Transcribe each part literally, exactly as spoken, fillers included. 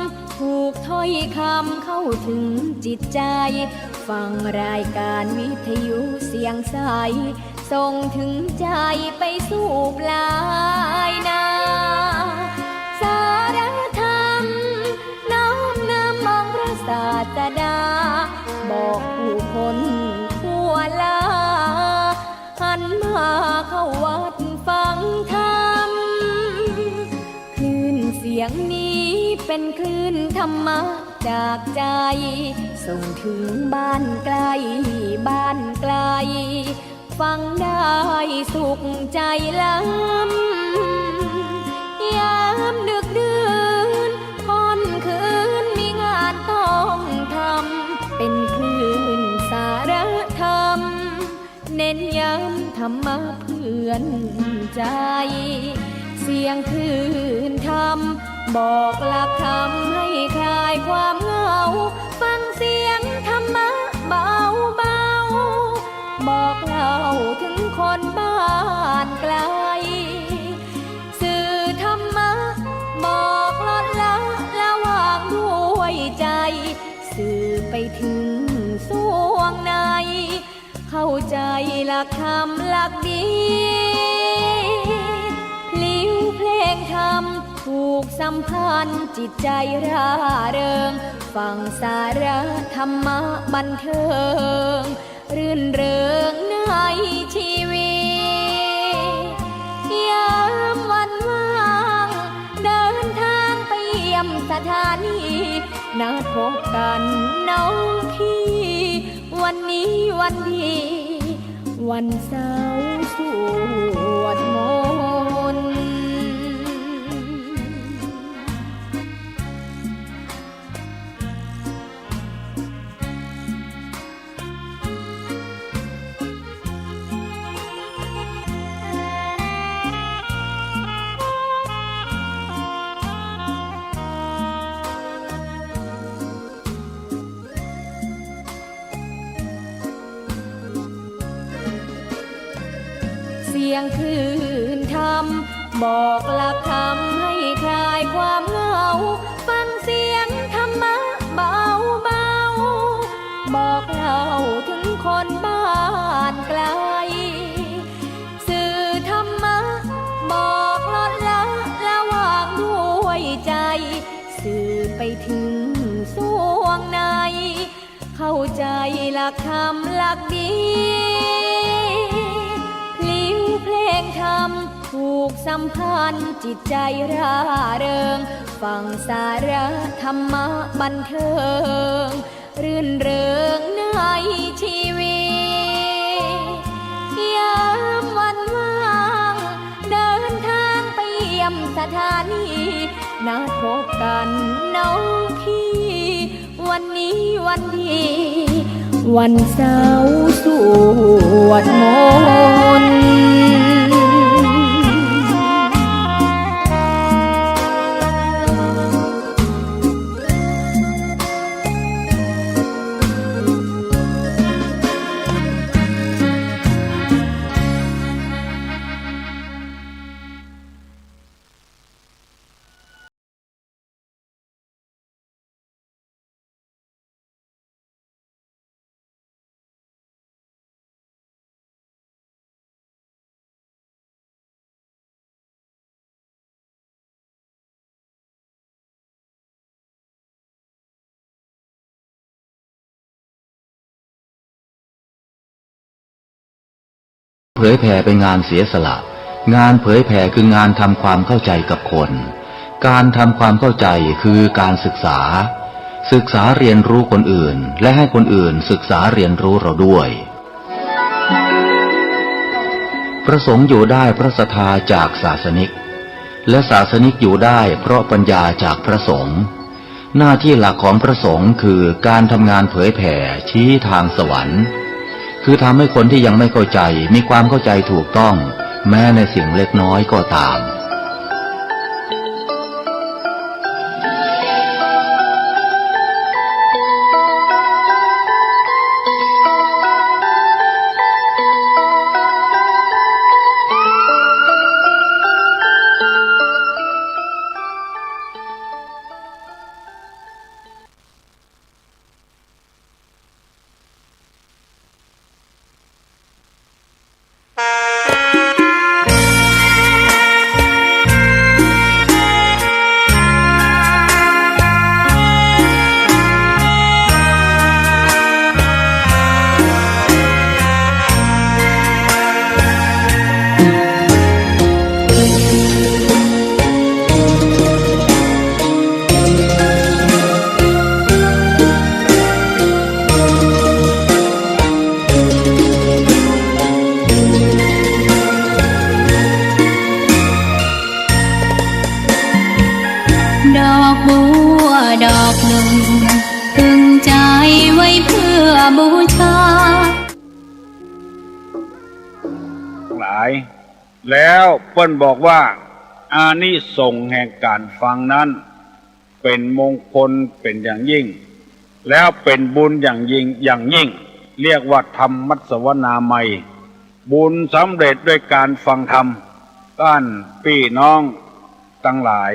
ำ ถูกถ้อยคำเข้าถึงจิตใจ ฟังรายการวิทยุเสียงใส ส่งถึงใจไปสู่ปลายนา สารธรรม น้อมนำองค์พระศาสดา บอกผู้คนทั่วลา หันมาเข้าวัดฟังธรรม คลื่นเสียงนี้เป็นคลื่นธรรมะจากใจ ส่งถึงบ้านใกล้บ้านไกล ฟังได้สุขใจล้ำ ยามดึกดื่นค่ำคืนมีงานต้องทำ เป็นคลื่นสารธรรม เน้นย้ำธรรมะเพื่อนใจ เสียงคลื่นธรรม บอกหลักธรรมให้คลายความเหงา ฟังเสียงธรรมะเบาๆ บอกเล่าถึงคนบ้านไกล สื่อธรรมะ บอกลดละละวางด้วยใจ สื่อไปถึงสวงใน เข้าใจหลักธรรมหลักดี พลิ้วเพลงธรรมผูกสัมพันธ์จิตใจร่าเริง ฟังสาระธรรมะบันเทิง รื่นเริงในชีวิต ยามวันว่าง เดินทางไปเยี่ยมสถานี นัดพบกันน้องพี่ วันนี้วันดี วันเสาร์สวดมนต์ เสียงคลื่นธรรม บอกหลักธรรมให้คลายความเหงา ฟังเสียงธรรมะเบาๆ บอกเล่าถึงคนบ้านไกล สื่อธรรมะ บอกลดละละวางด้วยใจ สื่อไปถึงสวงใน เข้าใจหลักธรรมหลักดี พลิ้วเพลงธรรมผูกสัมพันธ์จิตใจร่าเริง ฟังสาระธรรมะบันเทิง รื่นเริงในชีวิต ยามวันว่าง เดินทางไปเยี่ยมสถานี นัดพบกันน้องพี่ วันนี้วันดี วันเสาร์สวดมนต์เผยแผ่เป็นงานเสียสละ งานเผยแผ่คืองานทำความเข้าใจกับคน การทำความเข้าใจคือการศึกษา ศึกษาเรียนรู้คนอื่น และให้คนอื่นศึกษาเรียนรู้เราด้วย พระสงฆ์อยู่ได้เพราะศรัทธาจากศาสนิก และศาสนิกอยู่ได้เพราะปัญญาจากพระสงฆ์ หน้าที่หลักของพระสงฆ์คือการทำงานเผยแผ่ชี้ทางสวรรค์ คือทำให้คนที่ยังไม่เข้าใจมีความเข้าใจถูกต้อง แม้ในสิ่งเล็กน้อยก็ตาม บูชา ทั้งหลาย แล้วเปิ้นบอกว่า อานิสงส์แห่งก๋านฟังนั้น เป๋นมงคลเป๋นอย่างยิ่ง แล้วเป๋นบุญอย่างยิ่ง อย่างยิ่ง เรียกว่าธรรมสวนามัย บุญสำเร็จด้วยก๋านฟังธรรม ต้านปี้น้องตังหลาย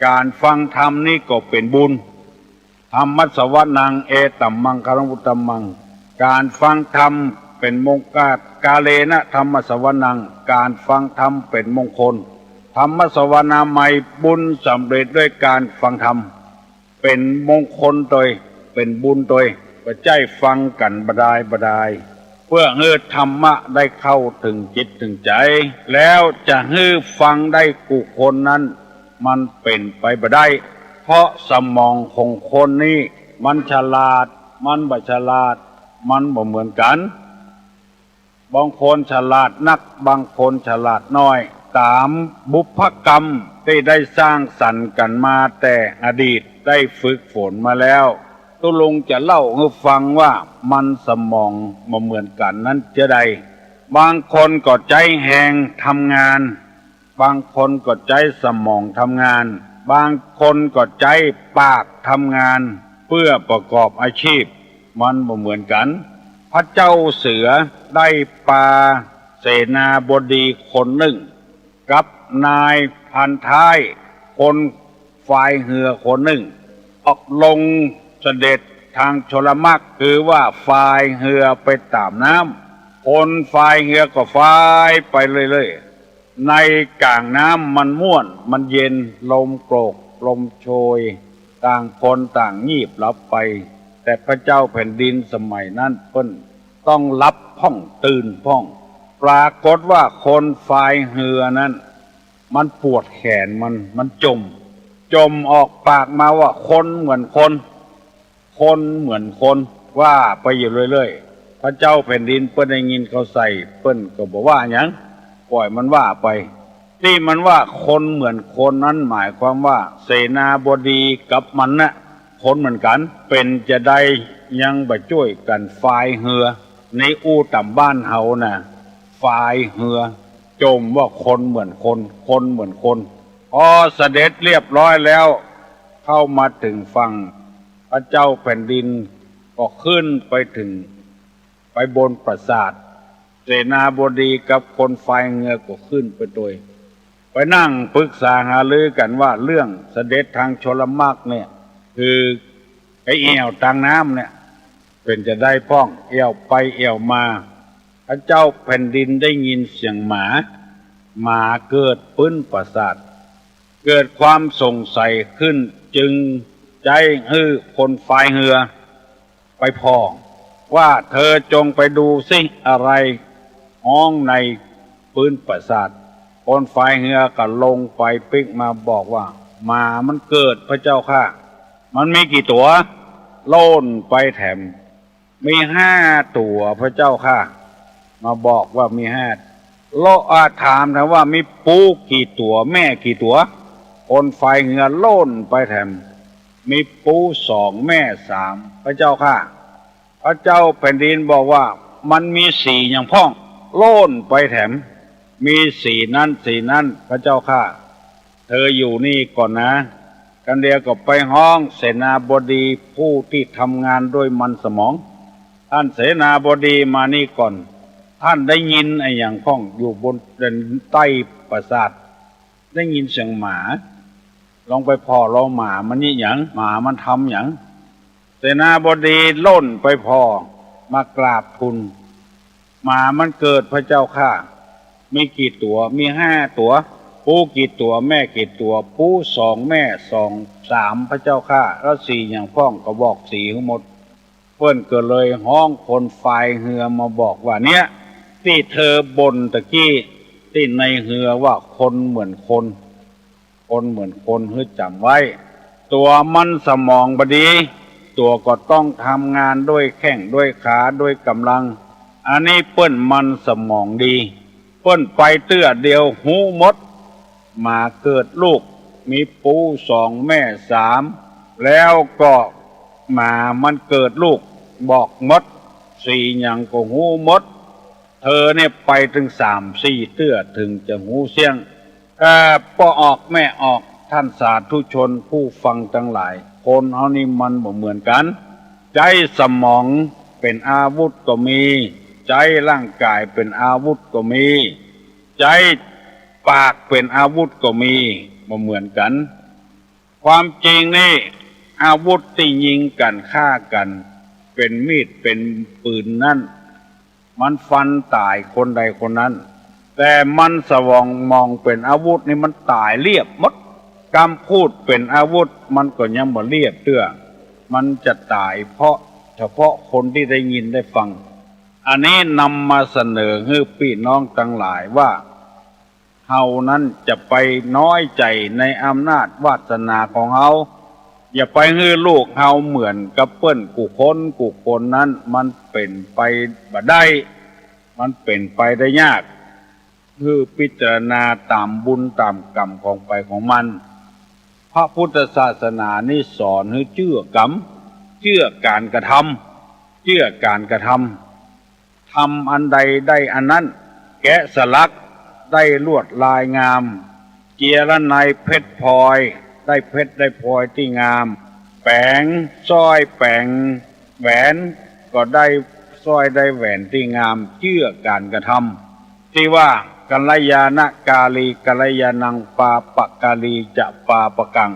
ก๋านฟังธรรมนี้ก็เป๋นบุญ ธัมมัสสวนัง เอตัมมังคลังอุตตมัง ก๋านฟังธรรมเป๋นมงคล กาเลนะธัมมัสสวนัง ก๋านฟังธรรมเป๋นมงคล ธัมมัสสวนามัย บุญสำเร็จด้วยก๋านฟังธรรม เป๋นมงคลตวย เป๋นบุญตวย บ่ใจ้ฟังกั๋นบาดายบาดาย เปื้อหื้อธรรมะได้เข้าเถิงจิตเถิงใจ๋ แล้วจะหื้อฟังได้กู้คนนั้น มันเป๋นไปบ่ได้ เพราะสมองของคนนี้ มันฉลาด มันบ่ฉลาด มันบ่เหมือนกั๋น บางคนฉลาดนัก บางคนฉลาดน้อย ต๋ามบุพกรรมตี้ได้สร้างสรรค์กั๋นมาแต่อดีต ได้ฝึกฝนมาแล้ว ตุ๊ลุงจะเล่าหื้อฟังว่ามันสมองบ่เหมือนกั๋นนั้นจาใด บางคนก็ใจ๊แฮงทำงาน บางคนก็ใจ๊สมองทำงาน บางคนก็ใจ๊ปากทำงาน เปื้อประกอบอาชีพ มันบ่เหมือนกั๋น พระเจ้าเสือได้ปาเสนาบดีคนนึ่ง กับนายพันท้ายคนฝ่ายเฮือคนนึ่ง ออกลงเสด็จตางชลมรรค คือว่าฝ่ายเฮือไปต๋ามน้ำ คนฝ่ายเฮือก็ฝ่ายไปเรื่อยๆ ในก๋างน้ำมันม่วน มันเย็น ลมโกรก ลมโชย ต่างคนต่างงีบหลับไป แต่พระเจ้าแผ่นดินสมัยนั้นเปิ้นต้องหลับพ่องตื่นพ่อง ปรากฏว่าคนฝ่ายเฮือนั้น มันปวดแขนมัน มันจ่ม จ่มออกปากมาว่า คนเหมือนคน คนเหมือนคน ว่าไปอยู่เรื่อยๆ พระเจ้าแผ่นดินเปิ้นได้ยินเข้าใส่ เปิ้นก็บ่ว่าหยัง ป่อยมันว่าไป ตี้มันว่าคนเหมือนคนนั้นหมายความว่าเสนาบดีกับมันน่ะ คนเหมือนกั๋น เป๋นจาใดยังบ่จ้วยกั๋นฝ่ายเฮือ ในอู้ต๋ามบ้านเฮาน่ะ ฝ่ายเฮือ จ่มว่าคนเหมือนคน คนเหมือนคน พอเสด็จเรียบร้อยแล้ว เข้ามาเถิงฝั่ง พระเจ้าแผ่นดินก็ขึ้นไปเถิง ไปบนปราสาท เสนาบดีกับคนฝ่ายเฮือก็ขึ้นไปตวย ไปนั่งปรึกษาหารือกั๋นว่าเรื่องเสด็จตางชลมรรคเนี่ย คือไปแอ่วตางน้ำเนี่ย เป๋นจาใดพ่อง แอ่วไปแอ่วมา พระเจ้าแผ่นดินได้ยินเสียงหมา หมาเกิดปื๊นปราสาท เกิดความสงสัยขึ้น จึงใจ๊หื้อคนฝ่ายเฮือ ไปผ่อ ว่าเธอจงไปดูสิ อะไรฮ้องในปื๊นปราสาท คนฝ่ายเฮือก็ลงไปปิ๊กมาบอกว่า หมามันเกิดพระเจ้าข้า มันมีกี่ตั๋ว โล่นไปแถม มีห้าตั๋วพระเจ้าข้า มาบอกว่ามีห้า โล อ่า ถามแถมว่ามีปู๋กี่ตั๋ว แม่กี่ตั๋ว คนฝ่ายเฮือโล่นไปแถม มีปู๋สองแม่สามพระเจ้าข้า พระเจ้าแผ่นดินบอกว่ามันมีสีหยังพ่อง โล่นไปแถม มีสีนั้นสีนั้นพระเจ้าข้า เธออยู่นี่ก่อนนะ กันเดียวก็ไปฮ้องเสนาบดีผู้ตี้ทำงานด้วยมันสมอง ต้านเสนาบดีมานี่ก่อน ต้านได้ยินอะหยังพ่องอยู่บนใต้ปราสาท ได้ยินเสียงหมา ลองไปผ่อลองหมามันเยียะหยัง หมามันทำหยัง เสนาบดีล่นไปผ่อ มากราบทูล หมามันเกิดพระเจ้าข้า มีกี่ตั๋ว มีห้าตั๋ว ปู๋กี่ตั๋ว แม่กี่ตั๋ว ปู๋สองแม่สอง สามพระเจ้าข้า แล้วสีหยังพ่องก็บอกสีหื้อหมด เปิ้นก็เลยฮ้องคนฝ่ายเฮือมาบอกว่า เนี่ย ตี้เธอบ่นตะกี้ ตี้ในเฮือว่าคนเหมือนคน คนเหมือนคน หื้อจ๋ำไว้ ตั๋วมันสมองบ่ดี ตั๋วก็ต้องทำงานด้วยแข้งด้วยขาด้วยก๋ำลัง อันนี้เปิ้นมันสมองดี เปิ้นไปเตื้อเดียวฮู้หมด หมาเกิดลูก มีปู๋สองแม่สาม แล้วก็หมามันเกิดลูก บอกหมด สี่อย่างก็ฮู้หมด เธอเนี่ยไปตึงสามสี่เตื้อเถิงจะฮู้เสี้ยง เอ่อ ป้อออกแม่ออก ท่านสาธุชนผู้ฟังตังหลาย คนเฮานี่มันบ่เหมือนกั๋น ใจ๊สมองเป๋นอาวุธก็มี ใจ๊ร่างก๋ายเป๋นอาวุธก็มี ใจ๊ปากเป๋นอาวุธก็มี บ่เหมือนกั๋น ความจริงนี่ อาวุธตี้ยิงกั๋นฆ่ากั๋น เป๋นมีดเป๋นปืนนั้น มันฟันต๋ายคนใดคนนั้น แต่มันสมองเป๋นอาวุธนี่มันต๋ายเรียบหมด กำพูดเป๋นอาวุธมันก็ยังบ่เรียบเตื้อ มันจะต๋ายเพราะเฉพาะคนตี้ได้ยินได้ฟัง อันนี้นำมาเสนอหื้อปี้น้องตังหลายว่า เฮานั้นจะไปน้อยใจ๋ในอำนาจวาสนาของเฮา อย่าไปหื้อลูกเฮาเหมือนกับเปิ้นกู้คนกู้คนนั้น มันเป๋นไปบ่ได้ มันเป๋นไปได้ยาก หื้อพิจารณาต๋ามบุญต๋ามกรรมของใผของมัน พระพุทธศาสนานี่สอนหื้อเจื้อกรรม เจื้อก๋านกระทำ เจื้อก๋านกระทำ ทำอันใดได้อันนั้น แกะสลักได้ลวดลายงาม เจียรไนยเพชรพลอย ได้เพชรได้พลอยตี้งาม แป๋งสร้อยแป๋งแหวน ก็ได้สร้อยได้แหวนตี้งาม เจื้อก๋านกระทำ ตี้ว่า กัลยาณกาลี กัลยาณัง ปาปกาลีจะปาปกัง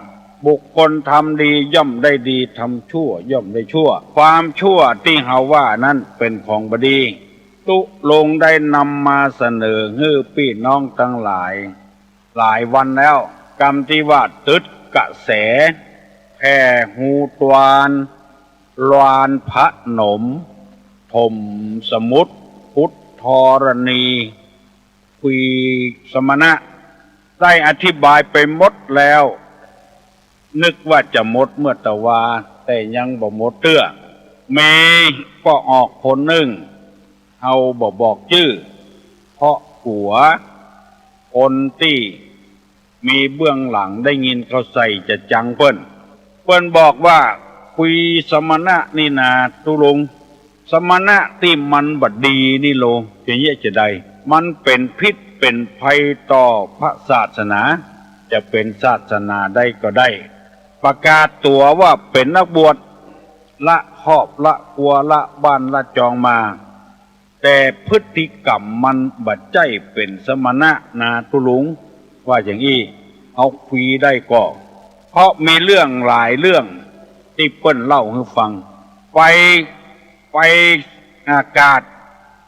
บุคคลทำดีย่อมได้ดี ทำชั่วย่อมได้ชั่ว ความชั่วตี้เฮาว่านั้นเป๋นของบ่ดี ตุ๊ลุงได้นำมาเสนอหื้อปี้น้องตังหลาย หลายวันแล้ว กำตี้ว่าตึดกระแส แผ่ฮูตวาน ลานพนม ถมสมุทร พุทธธรณี คุยสมณะ ได้อธิบายไปหมดแล้ว นึกว่าจะหมดเมื่อตะวา แต่ยังบ่หมดเตื้อ มีป้อออกคนนึ่ง เฮาบ่บอกจื้อ เพราะกั๋วคนตี้มีเบื้องหลังได้ยินเข้าใส่จะจังเปิ้น เปิ้นบอกว่า คุยสมณะนี่นาตุ๊ลุง สมณะตี้มันบ่ดีนี่โล จะเยียะจะใด มันเป๋นพิษเป๋นภัยต่อพระศาสนา จะเป๋นศาสนาใดก็ได้ ประกาศตั๋วว่าเป๋นนักบวช ละครอบละครัวละบ้านละจองมา แต่พฤติกรรมมันบ่ใจ้เป๋นสมณะนาตุ๊ลุง ว่าอย่างอี้ เอาคุยได้ก่อ เพราะมีเรื่องหลายเรื่องตี้เปิ้นเล่าหื้อฟัง ไป ไป อ่า กาด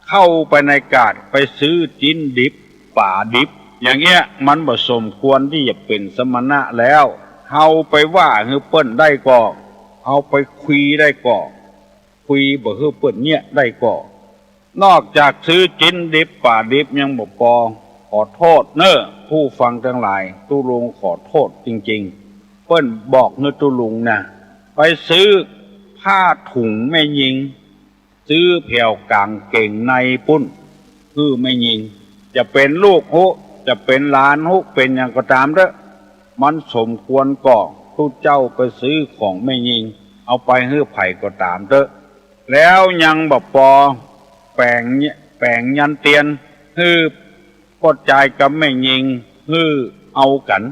เข้าไปในกาด ไปซื้อจิ๊นดิบ ป๋าดิบ อย่างเอี้ย มันบ่สมควรตี้จะเป๋นสมณะแล้ว เฮาไปว่าหื้อเปิ้นได้ก่อ เฮาไปคุยได้ก่อ คุยบ่หื้อเปิ้นเยียะได้ก่อ นอกจากซื้อจิ๊นดิบป๋าดิบยังบ่ปอ ขอโทษเน่อผู้ฟังตังหลาย ตุ๊ลุงขอโทษจริงๆ เปิ้นบอกหื้อตุ๊ลุงนะ ไปซื้อผ้าถุงแม่ญิง ซื้อแผวก๋างเก๋งในปุ้น หื้อแม่ญิง จะเป๋นลูกฮู้ จะเป๋นหลานฮู้ เป๋นหยังก็ต๋ามเต๊อะ มันสมควรก่อ ตุ๊เจ้าไปซื้อของแม่ญิง เอาไปหื้อใผก็ต๋ามเต๊อะ แล้วยังบ่ปอ แป๋ง แป๋งยันเตียน หื้อป้อจายกับแม่ญิง หื้อเอากั๋น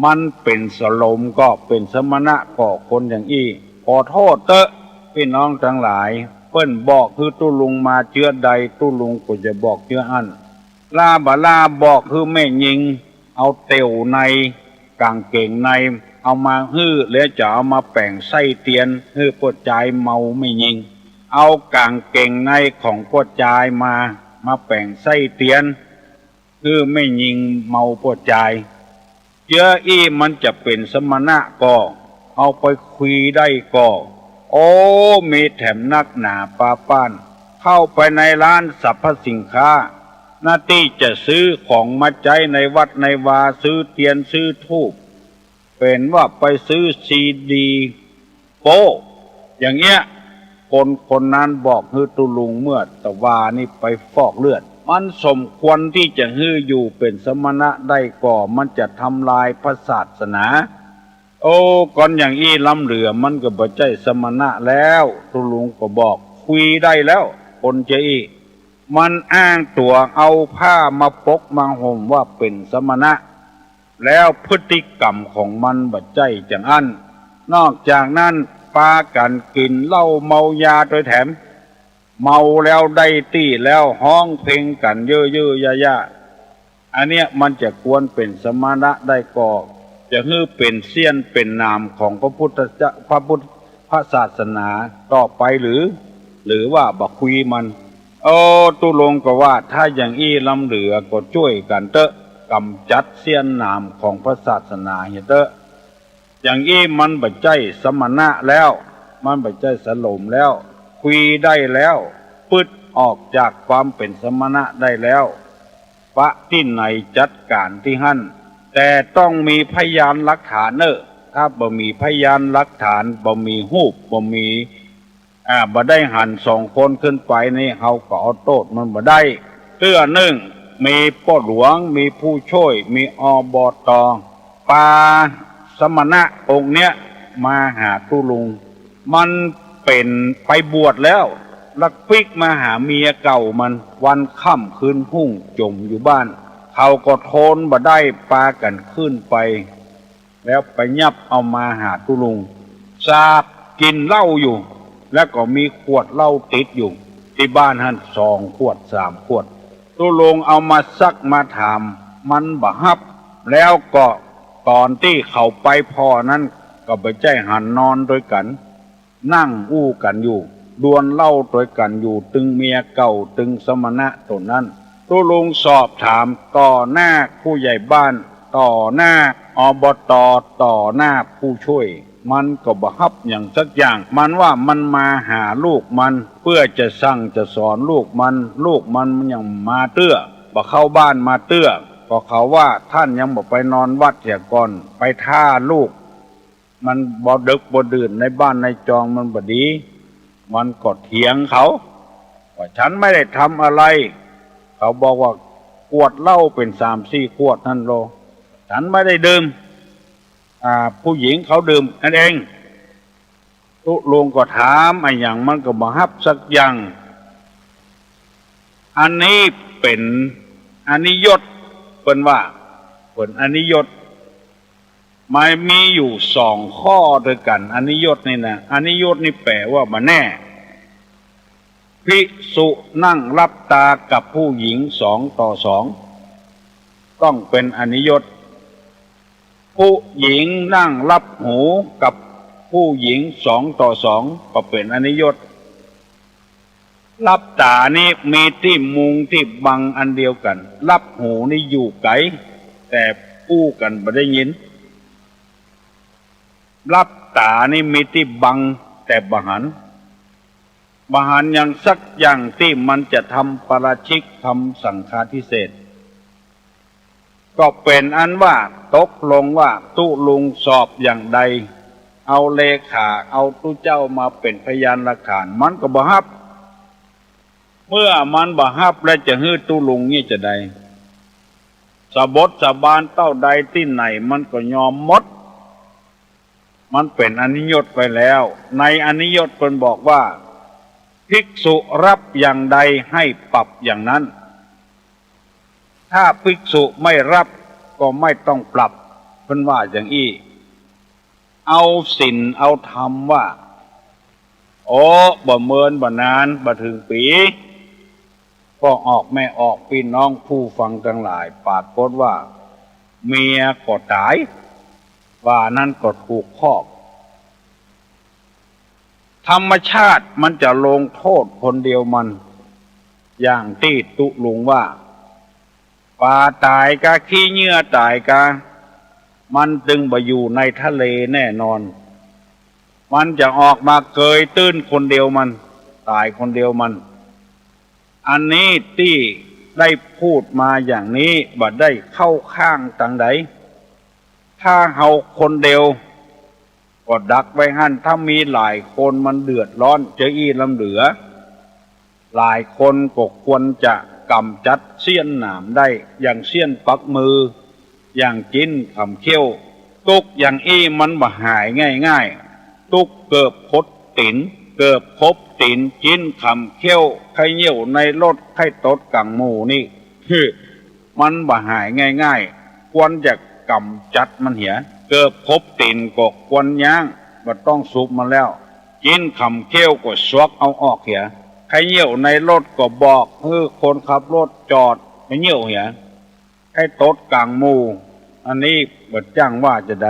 มันเป๋นสโลมก่อ เป๋นสมณะก่อ คนอย่างอี้ ขอโทษเต๊อะ ปี้น้องตังหลาย เปิ้นบอกหื้อตุ๊ลุงมาเจื้อใด ตุ๊ลุงก็จะบอกเจื้ออั้น ล้าบ่ล้าบอกหื้อแม่ญิง เอาเต็วในก๋างเก๋งใน เอามาหื้อ แล้วจะเอามาแป๋งไส้เตียน หื้อป้อจายเมาแม่ญิง เอาก๋างเก๋งในของป้อจายมา มาแป๋งไส้เตียน หื้อแม่ญิงเมาป้อจาย เจื้ออี้มันจะเป๋นสมณะก่อ เอาไปคุยได้ก่อ โอ้ มีแถมนักหนาปาป้าน เข้าไปในร้านสรรพสินค้า หน้าตี้จะซื้อของมาใจ๊ในวัดในวา ซื้อเตียนซื้อธูป เป๋นว่าไปซื้อซีดี โป๊ะ อย่างเอี้ย คนคนนั้นบอกหื้อตุ๊ลุงเมื่อตะวานี้ไปฟอกเลือด มันสมควรตี้จะหื้ออยู่เป๋นสมณะได้ก่อ มันจะทำลายพระศาสนา โอ้ ก่อนอย่างอี้ล้ำเหลือ มันก็บ่ใจ้สมณะแล้ว ตุ๊ลุงก็บอก ข คุยได้แล้ว คนเจอี้ มันอ้างตั๋วเอาผ้ามาปกมาห่มว่าเป๋นสมณะ แล้วพฤติกรรมของมันบ่ใจ้จาอั้น นอกจากนั้นปากั๋นกิ๋นเหล้าเมายาตวยแถม เมาแล้วได้ตี้แล้วฮ้องเพลงกั๋นเย้อๆ ย่าๆ อันเนี้ยมันจะควรเป๋นสมณะได้ก่อ จะหื้อเป๋นเสี้ยนเป๋นหนามของพระพุทธเจ้า พระพุทธ พระศาสนาต่อไปหรือ หรือว่าบ่คุยมัน โอ้ ตุ๊ลุงก็ว่า ถ้าอย่างอี้ล้ำเหลือก็จ้วยกั๋นเต๊อะ ก๋ำจัดเสี้ยนหนามของพระศาสนาเหียเต๊อะ อย่างอี้มันบ่ใจ้สมณะแล้ว มันบ่ใจ้สโลมแล้ว คุยได้แล้ว ปึดออกจากความเป๋นสมณะได้แล้ว ปะตี้ไหนจัดก๋านตี้หั้น แต่ต้องมีพยานหลักฐานเน่อ ถ้าบ่มีพยานหลักฐาน บ่มีฮูป บ่มี อ่า บ่ได้หันสองคนขึ้นไปนี่ เฮาก็เอาโต้ษมันบ่ได้ เตื้อนึ่ง มีป้อหลวง มีผู้ช่วย มี อบต. ปาสมณะองค์เนี้ยมาหาตุ๊ลุง มันเป๋นไปบวชแล้ว ลักปิ๊กมาหาเมียเก่ามัน วันค่ำคืนฮุ่งจ่มอยู่บ้าน เขาก็ทนบ่ได้ ปากั๋นขึ้นไป แล้วไปยับเอามาหาตุ๊ลุง สาบกิ๋นเหล้าอยู่ แล้วก็มีขวดเหล้าติดอยู่ ตี้บ้านหั้นสองขวดสามขวด ตุ๊ลุงเอามาซักมาถาม มันบ่ฮับ แล้วก็ต๋อนตี้เขาไปผ่อนั้น ก็บ่ใจ้หันนอนตวยกั๋น นั่งอู้กั๋นอยู่ ดวลเหล้าตวยกั๋นอยู่ ตึงเมียเก่า ตึงสมณะต๋นนั้น ตุ๊ลุงสอบถามต่อหน้าผู้ใหญ่บ้าน ต่อหน้า อบต. ต่อหน้าผู้ช่วย มันก็บ่ฮับหยังสักอย่าง มันว่ามันมาหาลูกมัน เปื้อจะสั่งจะสอนลูกมัน ลูกมันมันยังมาเตื้อ บ่เข้าบ้านมาเตื้อ ก็เขาว่าต้านยังบ่ไปนอนวัดเหียก่อน ไปถ้าลูก มันบ่ดึกบ่ดื่น ในบ้านในจองมันบ่ดี มันก็เถียงเขา ว่าฉันไม่ได้ทำอะไร เขาบอกว่าขวดเหล้าเป๋นสามสี่ขวดหั้นโล ฉันไม่ได้ดื่ม อ่า ผู้หญิงเขาดื่มกันเอง ตุ๊ลุงก็ถามอะหยังมันก็บ่ฮับสักอย่าง อันนี้เป๋นอนิยต เปิ้นว่า เป๋นอนิยต มันมีอยู่สองข้อตวยกั๋น อนิยตนี่นะ อนิยตนี่แปลว่าบ่แน่ ภิกษุนั่งหลับตากับผู้หญิงสองต่อสอง ต้องเป๋นอนิยต ผู้หญิงนั่งหลับหูกับผู้หญิงสองต่อสอง ก็เป๋นอนิยต หลับต๋านี่มีตี้มุงตี้บังอันเดียวกั๋น หลับหูนี่อยู่ไก๋ แต่อู้กั๋นบ่ได้ยิน หลับต๋านี่มีตี้บังแต่บ่หัน บ่หันหยังสักอย่างตี้มันจะทำปาราชิก ทำสังฆาทิเศษ ก็เป๋นอันว่าตกลงว่าตุ๊ลุงสอบอย่างใด เอาเลขา เอาตุ๊เจ้ามาเป๋นพยานหลักฐาน มันก็บ่ฮับ เมื่อมันบ่ฮับแล้วจะหื้อตุ๊ลุงเนี่ยจะใด สะบดสาบานเต้าใดตี้ไหนมันก็ยอมหมด มันเป๋นอนิยตไปแล้ว ในอนิยตเปิ้นบอกว่า ภิกษุรับอย่างใดให้ปรับอย่างนั้น ถ้าภิกษุไม่รับก็ไม่ต้องปรับ เปิ้นว่าอย่างอี้ เอาศีลเอาธรรมว่า โอ้ บ่เมินบ่นาน บ่เถิงปี๋ พ่อออกแม่ออก ปี้น้องผู้ฟังตังหลาย ปรากฏว่าเมียก็ต๋าย ว่านั้นก็ถูกคอก ธรรมชาติมันจะลงโต้ษคนเดียวมัน อย่างตี้ตุ๊ลุงว่า ป๋าต๋ายกา ขี้เหยื่อต๋ายกา มันตึงบ่อยู่ในทะเลแน่นอน มันจะออกมาเกยตื้นคนเดียวมัน ต๋ายคนเดียวมัน อันนี้ตี้ได้พูดมาอย่างนี้ บ่ได้เข้าข้างตังใด ถ้าเฮาคนเดียว ก็ดักไว้หั้น ถ้ามีหลายคนมันเดือดร้อน เจออี้ล้ำเหลือ หลายคนก็ควรจะก๋ำจัดเสี้ยนหนามได้ อย่างเสี้ยนปักมือ อย่างจิ๊นขำเขี้ยว ตุ๊กอย่างอี้มันบ่หายง่ายๆ ตุ๊กเกือบคดตี๋น เกิบขบตี๋น จิ๊นขำเขี้ยว ใค่เยี่ยวในรถ ใค่ตดก๋างหมู่นี่ มันบ่หายง่ายๆ ควรจะก๋ำจัดมันเหีย เกิบขบตี๋นก็ควรย้าง บ่ต้องสูบมันแล้ว จิ๊นขำเขี้ยวก็สวกเอาออกเหีย ใค่เยี่ยวในรถก็บอกหื้อคนขับรถจอดไปเยี่ยวเหีย ใค่ตดก๋างหมู่ อันนี้บ่จ้างว่าจาใด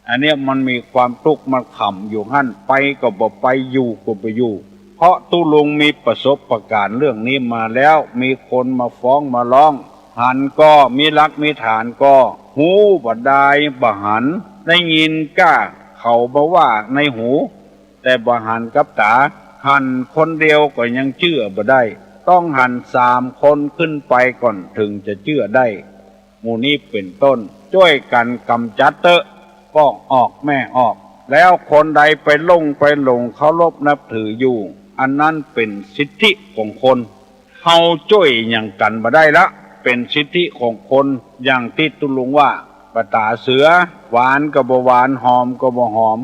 อันเนี้ยมันมีความตุ๊กข์มันขำอยู่หั้น ไปก็บ่ไป อยู่ก็บ่อยู่ เพราะตุ๊ลุงมีประสบการณ์เรื่องนี้มาแล้ว มีคนมาฟ้องมาร้อง หันก็มีหลักมีฐานก็ ฮู้บ่ดายบ่หัน ได้ยินก้าเขามาว่าในหู แต่บ่หันกับต๋า หันคนเดียวก็ยังเจื้อบ่ได้ ต้องหันสามคนขึ้นไปก่อนเถิงจะเจื้อได้ หมู่นี้เป๋นต้น จ้วยกั๋นก๋ำจัดเต๊อะ ป้อออกแม่ออก แล้วคนใดไปหลงไปหลงเคารพนับถืออยู่ อันนั้นเป๋นสิทธิของคน เฮาจ้วยหยังกั๋นบ่ได้ละ เป๋นสิทธิของคน อย่างตี้ตุ๊ลุงว่า บ่ต๋าเสือ หวานก็บ่หวาน หอมก็บ่หอม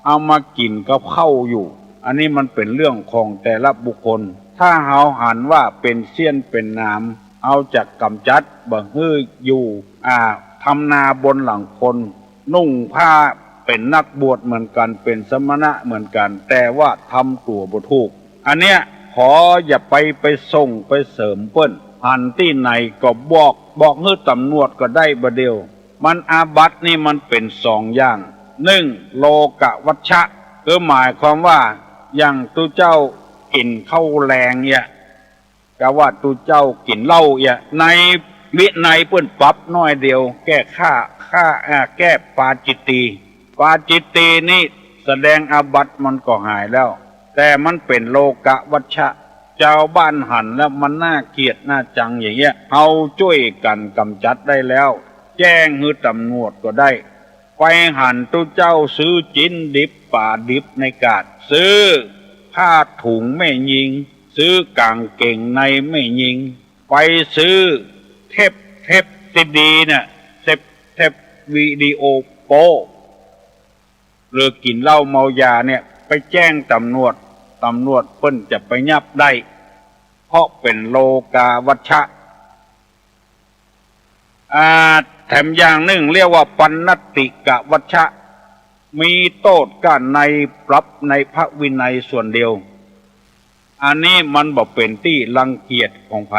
เอามากิ๋นกับข้าวอยู่ อันนี้มันเป๋นเรื่องของแต่ละบุคคล ถ้าเฮาหันว่าเป๋นเสี้ยนเป๋นหนาม เฮาจะก๋ำจัดบ่หื้ออยู่ อ่า ทำนาบนหลังคน นุ่งผ้า เป๋นนักบวชเหมือนกั๋น เป๋นสมณะเหมือนกั๋น แต่ว่าทำตั๋วบ่ถูก อันเนี้ยขออย่าไป ไปส่งไปเสริมเปิ้น หันตี้ไหนก็บอก บอกหื้อต๋ำรวจก็ได้บ่าเดี่ยว มันอาบัตินี่มันเป๋นสองอย่าง นึ่ง โลกวัชชะ คือหมายความว่า อย่างตุ๊เจ้ากิ๋นข้าวแลงเยียะ กาว่าตุ๊เจ้ากิ๋นเหล้าเยียะ ในวินัยเปิ้นปรับน้อยเดียว แก้ข้า ข้า อ่า แก้ปาจิตตีย์ ปาจิตตีย์นี่แสดงอาบัติมันก็หายแล้ว แต่มันเป๋นโลกวัชชะ จาวบ้านหันแล้วมันน่าเกลียดน่าจังอย่างเยียะ เฮาจ้วยกั๋นก๋ำจัดได้แล้ว แจ้งหื้อต๋ำรวจก็ได้ ไปหันตุ๊เจ้าซื้อจิ๊นดิบป๋าดิบในกาด ซื้อผ้าถุงแม่ญิง ซื้อก๋างเก๋งในแม่ญิง ไปซื้อเทป เทปซีดีน่ะ เทป เทปวิดีโอโป๊ หรือกิ๋นเหล้าเมายาเนี่ย ไปแจ้งต๋ำรวจ ต๋ำรวจเปิ้นจะไปยับได้ เพราะเป๋นโลกวัชชะ อ่า แถมอย่างนึ่งเรียกว่าปัณณติกวัชชะ มีโต้ษก้าใน ปรับในพระวินัยส่วนเดียว อันนี้มันบ่เป๋นตี้รังเกียจของใผ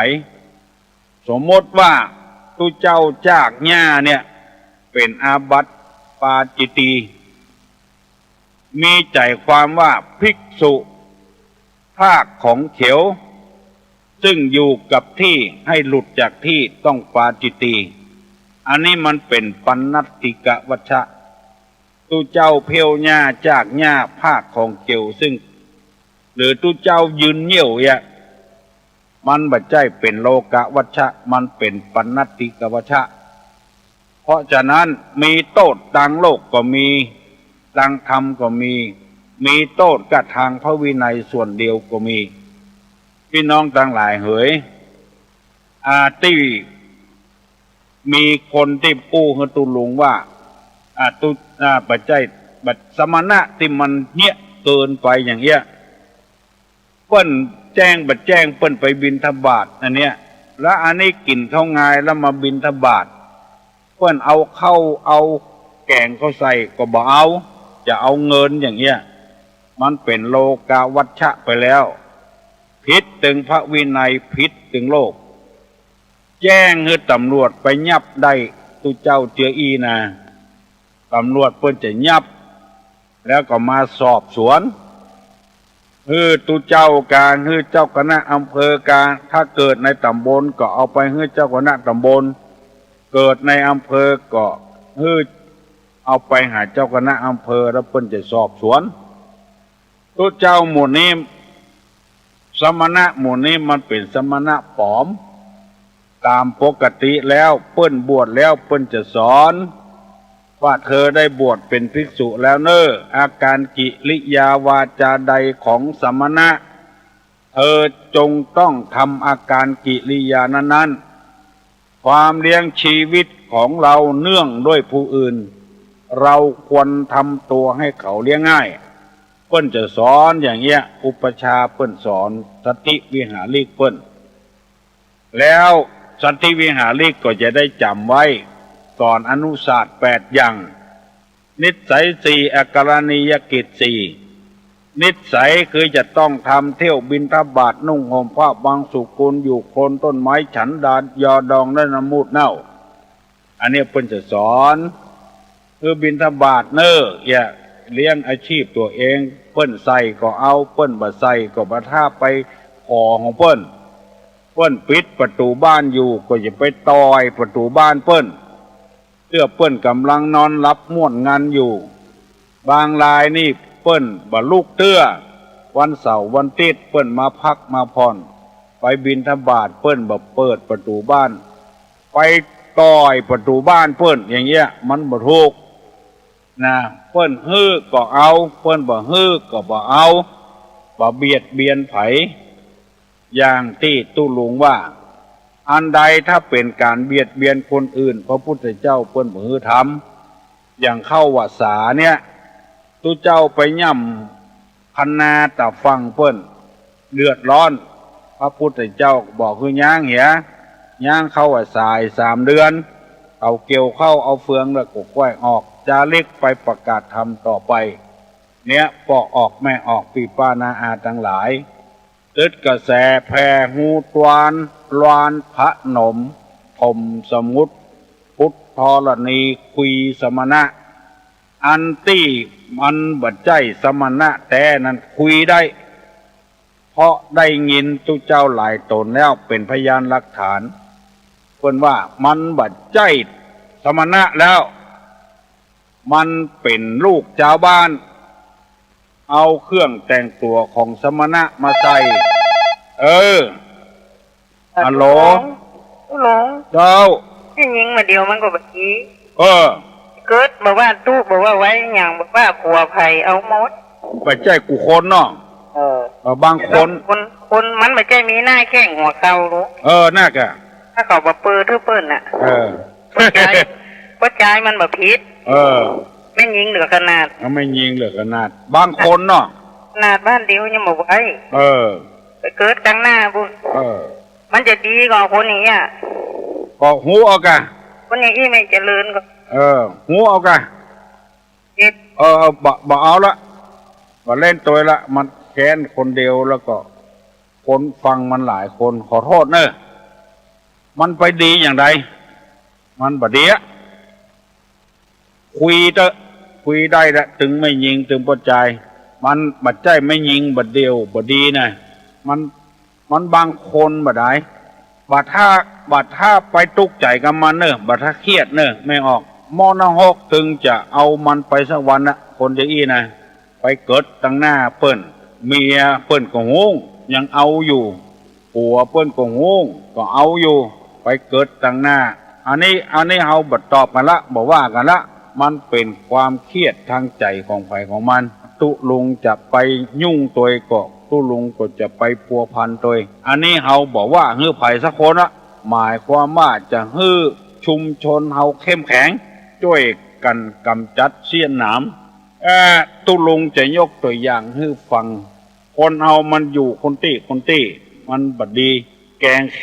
สมมติว่าตุ๊เจ้าจากหญ้าเนี่ย เป๋นอาบัติปาจิตตีย์ มีใจ๋ความว่าภิกษุพรากของเขียว ซึ่งอยู่กับตี้ให้หลุดจากตี้ต้องปาจิตตีย์ อันนี้มันเป๋นปัณณติกวัชชะ ตุ๊เจ้าเผี้ยวหญ้าจากหญ้าพรากของเขียวซึ่ง หรือตุ๊เจ้ายืนเยี่ยวเยียะ มันบ่ใจ้เป๋นโลกวัชชะ มันเป๋นปัณณติกวัชชะ เพราะฉะนั้นมีโต้ษตางโลกก็มี ตางธรรมก็มี มีโต้ษก้าตางพระวินัยส่วนเดียวก็มี ปี้น้องตังหลายเหย อ่า ตี้มีคนตี้อู้หื้อตุ๊ลุงว่า อ่า ตุ๊ อ่า บ่ใจ้ บ่ สมณะตี้มันเยียะเกินไปอย่างเยียะ เปิ้นแจ้งบ่แจ้ง เปิ้นไปบิณฑบาตอันเนี้ย แล้วอันนี้กิ๋นข้าวงายแล้วมาบิณฑบาต เปิ้นเอาข้าวเอาแก๋งเข้าใส่ก็บ่เอา จะเอาเงินอย่างเยียะ มันเป๋นโลกวัชชะไปแล้ว ผิดตึงพระวินัย ผิดตึงโลก แจ้งหื้อต๋ำรวจไปยับได้ ตุ๊เจ้าเจื้ออี้นา ต๋ำรวจเปิ้นจะยับ แล้วก็มาสอบสวน หื้อตุ๊เจ้ากา หื้อเจ้าคณะอำเภอกา ถ้าเกิดในต๋ำบลก็เอาไปหื้อเจ้าคณะต๋ำบล เกิดในอำเภอก็หื้อเอาไปหาเจ้าคณะอำเภอ แล้วเปิ้นจะสอบสวน ตุ๊เจ้าหมู่นี้ สมณะหมู่นี้มันเป๋นสมณะป๋อม ต๋ามปกติแล้วเปิ้นบวชแล้วเปิ้นจะสอน ว่าเธอได้บวชเป๋นภิกษุแล้วเน่อ อาการกิริยาวาจาใดของสมณะ เธอจงต้องทำอาการกิริยานั้นๆ ความเลี้ยงชีวิตของเราเนื่องด้วยผู้อื่น เราควรทำตัวให้เขาเลี้ยงง่าย เปิ้นจะสอนอย่างเนี้ย อุปัชฌาย์เปิ้นสอนสันติวิหาริกเปิ้น แล้วสันติวิหาริกก็จะได้จ๋ำไว้ สอนอนุศาสตร์แปดอย่าง นิสัยสี่ อาการณียกิจสี่ นิสัยคือจะต้องทำเที่ยวบิณฑบาต นุ่งห่มผ้าบางสุกุล อยู่โคนต้นไม้ ฉันดา ยาดองและน้ำมูดเน่า อันเนี้ยเปิ้นจะสอน คือบิณฑบาตเน่อ อย่าเลี้ยงอาชีพตั๋วเอง เปิ้นใส่ก็เอา เปิ้นบ่ใส่ก็บ่ถ้าไปขอของเปิ้น เปิ้นปิดประตู๋บ้านอยู่ก็อย่าไปต่อยประตู๋บ้านเปิ้น เตื้อเปิ้นก่ำลังนอนหลับม่วนงันอยู่ บางรายนี่เปิ้นบ่ลุกเตื้อ วันเสาร์วันอาทิตย์เปิ้นมาพักมาผ่อน ไปบิณฑบาตเปิ้นบ่เปิดประตู๋บ้าน ไปต่อยประตู๋บ้านเปิ้น อย่างเนี้ยมันบ่ถูกนะ เปิ้นหื้อก็เอา เปิ้นบ่หื้อก็บ่เอา บ่เบียดเบียนใผ อย่างตี้ตุ๊ลุงว่า อันใดถ้าเป๋นก๋านเบียดเบียนคนอื่น พระพุทธเจ้าเปิ้นบ่หื้อทำ อย่างเข้าพรรษาเนี่ย ตุ๊เจ้าไปย่ำคะนาต๋าฝั่งเปิ้น เดือดร้อน พระพุทธเจ้าบอกหื้อย้างเหีย ย้างเข้าพรรษาสามเดือน เขาเกี่ยวข้าวเอาเฟืองแล้วก็ค่อยออก จาริกไปประกาศธรรมต่อไป เนี่ย ป้อออกแม่ออก ปี้ป้าน้าอาตังหลาย ตึดกระแสแผ่ฮูตวน ลานพนม ถมสมุทร พุทธธรณี คุยสมณะ อันตี้มันบ่ใจ้สมณะแต๊นั้นคุยได้ เพราะได้ยินตุ๊เจ้าหลายต๋นแล้วเป๋นพยานหลักฐาน เปิ้นว่ามันบ่ใจ้สมณะแล้ว มันเป๋นลูกจาวบ้าน เอาเครื่องแต่งตั๋วของสมณะมาใส่ เออ ฮัลโหล ฮัลโหล เจ้า แม่ญิงบ่าเดี่ยวมันก็บ่ดี เออ เกิดบ่ว่าตุ๊บ่ว่าไว้หยัง บ่ว่าผัวใผเอาหมด บ่ใจ้กู้คนเนาะ เออ เออ บางคน คน คนมันบ่ใจ้มีหน้าแข้งหัวเข่าหรอก เออ นั่นกะ ถ้าเขาบ่เปิดหื้อเปิ้นน่ะ เออ ป้อจาย ป้อจายมันบ่ผิด เออ แม่ญิงเหลือขนาด เอาแม่ญิงเหลือขนาด บางคนเนาะ ขนาดบ้านเดียวยังบ่ไหว เออ ไปเกิดตังหน้าปุ้น เออ มันจะดีกว่าคนอย่างเงี้ย ก็ฮู้เอากะ คนอย่างอี้ไม่เจริญก็ เออ ฮู้เอากะ ผิด เออ เออ บ่ บ่เอาละ บ่เล่นตวยละ มันแค้นคนเดียวแล้วก็ คนฟังมันหลายคน ขอโทษเน่อ มันไปดีอย่างใด มันบ่ดีอะ คุยเต๊อะ คุยได้ละ ตึงแม่ญิง ตึงป้อจาย มันบ่ใจ้แม่ญิงบ่าเดี่ยวบ่ดีนะ มัน มันบางคนบ่ได้ บ่ถ้า บ่ถ้าไปตุ๊กใจ๋กับมันเน่อ บ่ถ้าเครียดเน่อ แม่ออก หม้อนรกตึงจะเอามันไปสักวันนะ คนจะอี้นะ ไปเกิดตังหน้าเปิ้น เมียเปิ้นก็ฮู้ ยังเอาอยู่ ผัวเปิ้นก็ฮู้ ก็เอาอยู่ ไปเกิดตังหน้า อันนี้ อันนี้เฮาบ่ตอบกั๋นละ บ่ว่ากั๋นละ มันเป๋นความเครียดตางใจ๋ของใผของมัน ตุ๊ลุงจะไปยุ่งตวยก็ ตุ๊ลุงก็จะไปพัวพันตวย อันนี้เฮาบ่ว่าหื้อใผสักคนละ หมายความว่าจะหื้อชุมชนเฮาเข้มแข็ง จ้วยกั๋นก๋ำจัดเสี้ยนหนาม เอ่อ ตุ๊ลุงจะยกตั๋วอย่างหื้อฟัง คนเฮามันอยู่คนตี้คนตี้ มันบ่ดี แก๋งแค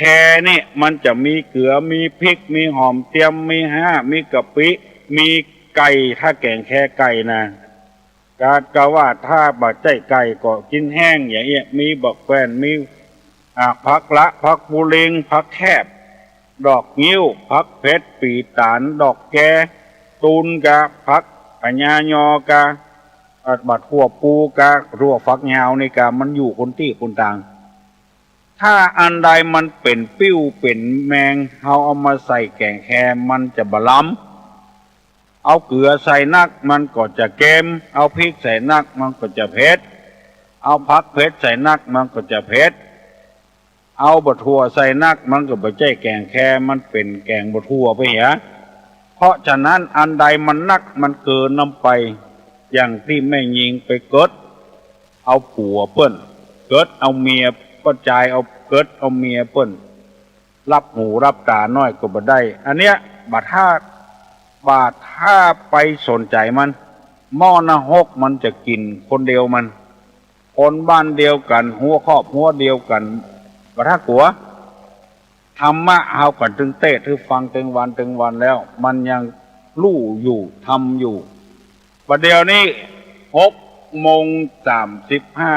นี่มันจะมีเกลือ มีพริก มีหอมเตียม มีฮ้า มีกะปิ มีไก่ ถ้าแก๋งแคไก่นะ กาดกะว่าถ้าบ่ใจ้ไก่ก็กิ๋นแห้งอย่างเอี้ย มีบักแว่น มี อ่า ผักละ ผักปูลิง ผักแคบ ดอกงิ้ว ผักเผ็ด ปี๋ต๋าน ดอกแก ตูนกา ผักพะญายอกา อ่า บักถั่วปูกา ถั่วฝักยาวนี่กา มันอยู่คนตี้คนตาง ถ้าอันใดมันเป๋นปิ้วเป๋นแมง เฮาเอามาใส่แก๋งแค มันจะบ่ลำ เอาเกลือใส่นักมันก็จะเค็ม เอาพริกใส่นักมันก็จะเผ็ด เอาผักเผ็ดใส่นักมันก็จะเผ็ด เอาบ่าถั่วใส่นักมันก็บ่ใจ้แก๋งแค มันเป๋นแก๋งบ่าถั่วไปเหีย เพราะฉะนั้นอันใดมันนักมันเกินน้ำไป อย่างตี้แม่ญิงไปเกิดเอาผัวเปิ้น เกิดเอาเมีย ป้อจายเอา เกิดเอาเมียเปิ้น ลับหูลับต๋าหน้อยก็บ่ได้ อันเนี้ย บ่ถ้า บ่ถ้าไปสนใจ๋มัน หม้อนรกมันจะกิ๋นคนเดียวมัน คนบ้านเดียวกั๋น หัวครอบครัวเดียวกั๋น บ่ถ้ากลัว ธรรมะเฮากั๋นตึงเตสน์หื้อฟังตึงวันตึงวันแล้ว มันยังฮู้อยู่ ทำอยู่ บ่าเดี่ยวนี้หกโมงสามสิบห้า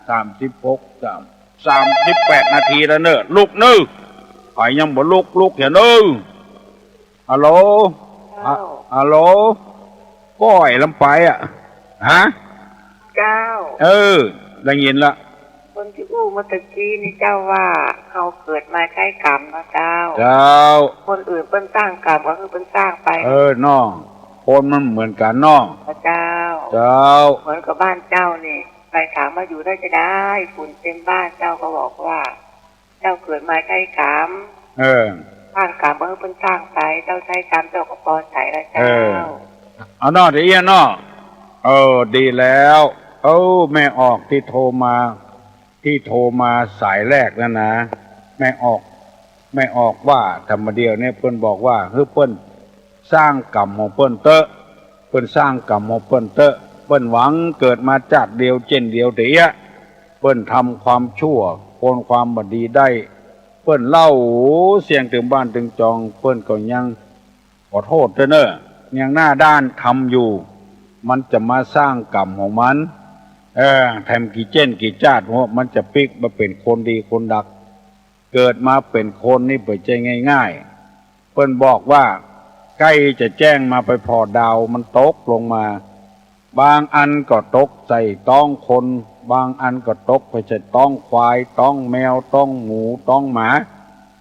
สามสิบหก สาม สามสิบแปดนาทีแล้วเน่อ ลุกเน่อ ใผยังบ่ลุก ลุกเหียเน่อ ฮัลโหล เจ้า ฮะ ฮัลโหล ก้อยลำไปอะ ฮะ เจ้า เออ ได้ยินละ คนตี้อู้เมื่อตะกี้นี่เจ้าว่า เฮาเกิดมาใจ๊กรรมเนาะเจ้า เจ้า คนอื่นเปิ้นสร้างกรรมก็คือเปิ้นสร้างไป เออ เนาะ คนมันเหมือนกั๋นเนาะ เจ้า เจ้า เหมือนกับบ้านเจ้านี่ ไปถามว่าอยู่ได้จะใด ฝุ่นเต็มบ้าน เจ้าก็บอกว่า เจ้าเกิดมาใจ๊กรรม เออ สร้างกรรมก็คือเปิ้นสร้างไป เจ้าใจ๊กรรมเจ้าก็ปอใสละเจ้า เออ เอาเนาะ เดี๋ยวเอี้ยเนาะ เออ ดีแล้ว เออ แม่ออกตี้โทรมา ตี้โทรมาสายแรกนั่นนะ แม่ออก แม่ออกว่า ธรรมเดียวเนี่ยเปิ้นบอกว่า หื้อเปิ้นสร้างกรรมของเปิ้นเต๊อะ เปิ้นสร้างกรรมของเปิ้นเต๊อะ เปิ้นหวังเกิดมาจาติเดียวเจ้นเดียวเต๊อะ เปิ้นทำความชั่ว คนความบ่ดีได้ เปิ้นเล่าเสี้ยงตึงบ้านตึงจอง เปิ้นก็ยังขอโต้ษเต๊อะเน่อ ยังหน้าด้านทำอยู่ มันจะมาสร้างกรรมของมัน เออ แถมกี่เจ้นกี่จาติหัว มันจะปิ๊กมาเป๋นคนดีคนดัก เกิดมาเป๋นคนนี่บ่ใจ้ง่ายๆ เปิ้นบอกว่า ใก้จะแจ้งมาไปผ่อดาวมันตกลงมา บางอันก็ตกใส่ต๊องคน บางอันก็ตกไปใส่ต๊องควาย ต๊องแมว ต๊องหมู ต๊องหมา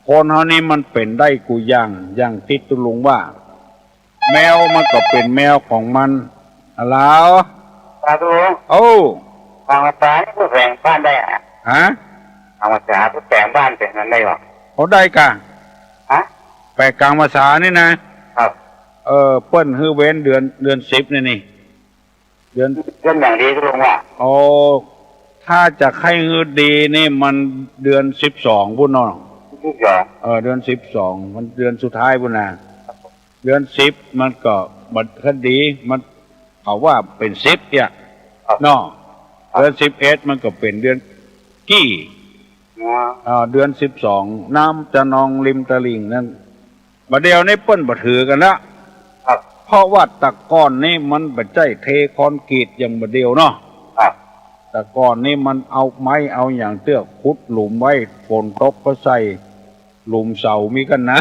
คนเฮานี่มันเป๋นได้กู้อย่าง อย่างตี้ตุ๊ลุงว่า แมวมันก็เป๋นแมวของมัน อะหลาว ครับผม โอ้ กลางพรรษานี่ก็แปลงบ้านได้อะ ฮะ กลางพรรษาก็แปลงบ้านแปลงนั้นได้บ่ โอ้ ได้ก่ะ ฮะ แปลงกลางพรรษานี่นะ ครับ เออ เปิ้นหื้อเว้นเดือน เดือนสิบนี่นี่ เดือน เดือนอย่างดีตุ๊ลุงว่า โอ้ ถ้าจะใค่หื้อดีนี่มันเดือนสิบสองปู้นเนาะ สิบสอง เออ เดือนสิบสอง มันเดือนสุดท้ายปู้นนะ เดือนสิบมันก็บ่ค่อยดี มัน เขาว่าเป๋นสิบเนี่ย ครับ เนาะ ครับ เดือนสิบเอ็ดมันก็เป๋นเดือนกี้ อ๋อ อ่า เดือนสิบสอง น้ำจะนองริมตลิ่งนั่น บ่าเดี่ยวนี้เปิ้นบ่ถือกั๋นละ ครับ เพราะว่าแต่ก่อนนี่มันบ่ใจ้เทคอนกรีตอย่างบ่าเดี่ยวเนาะ ครับ แต่ก่อนนี่มันเอาไม้เอาหยังเตื้อขุดหลุมไว้ ฝนตกก็ใส่ หลุมเสามีก้าน้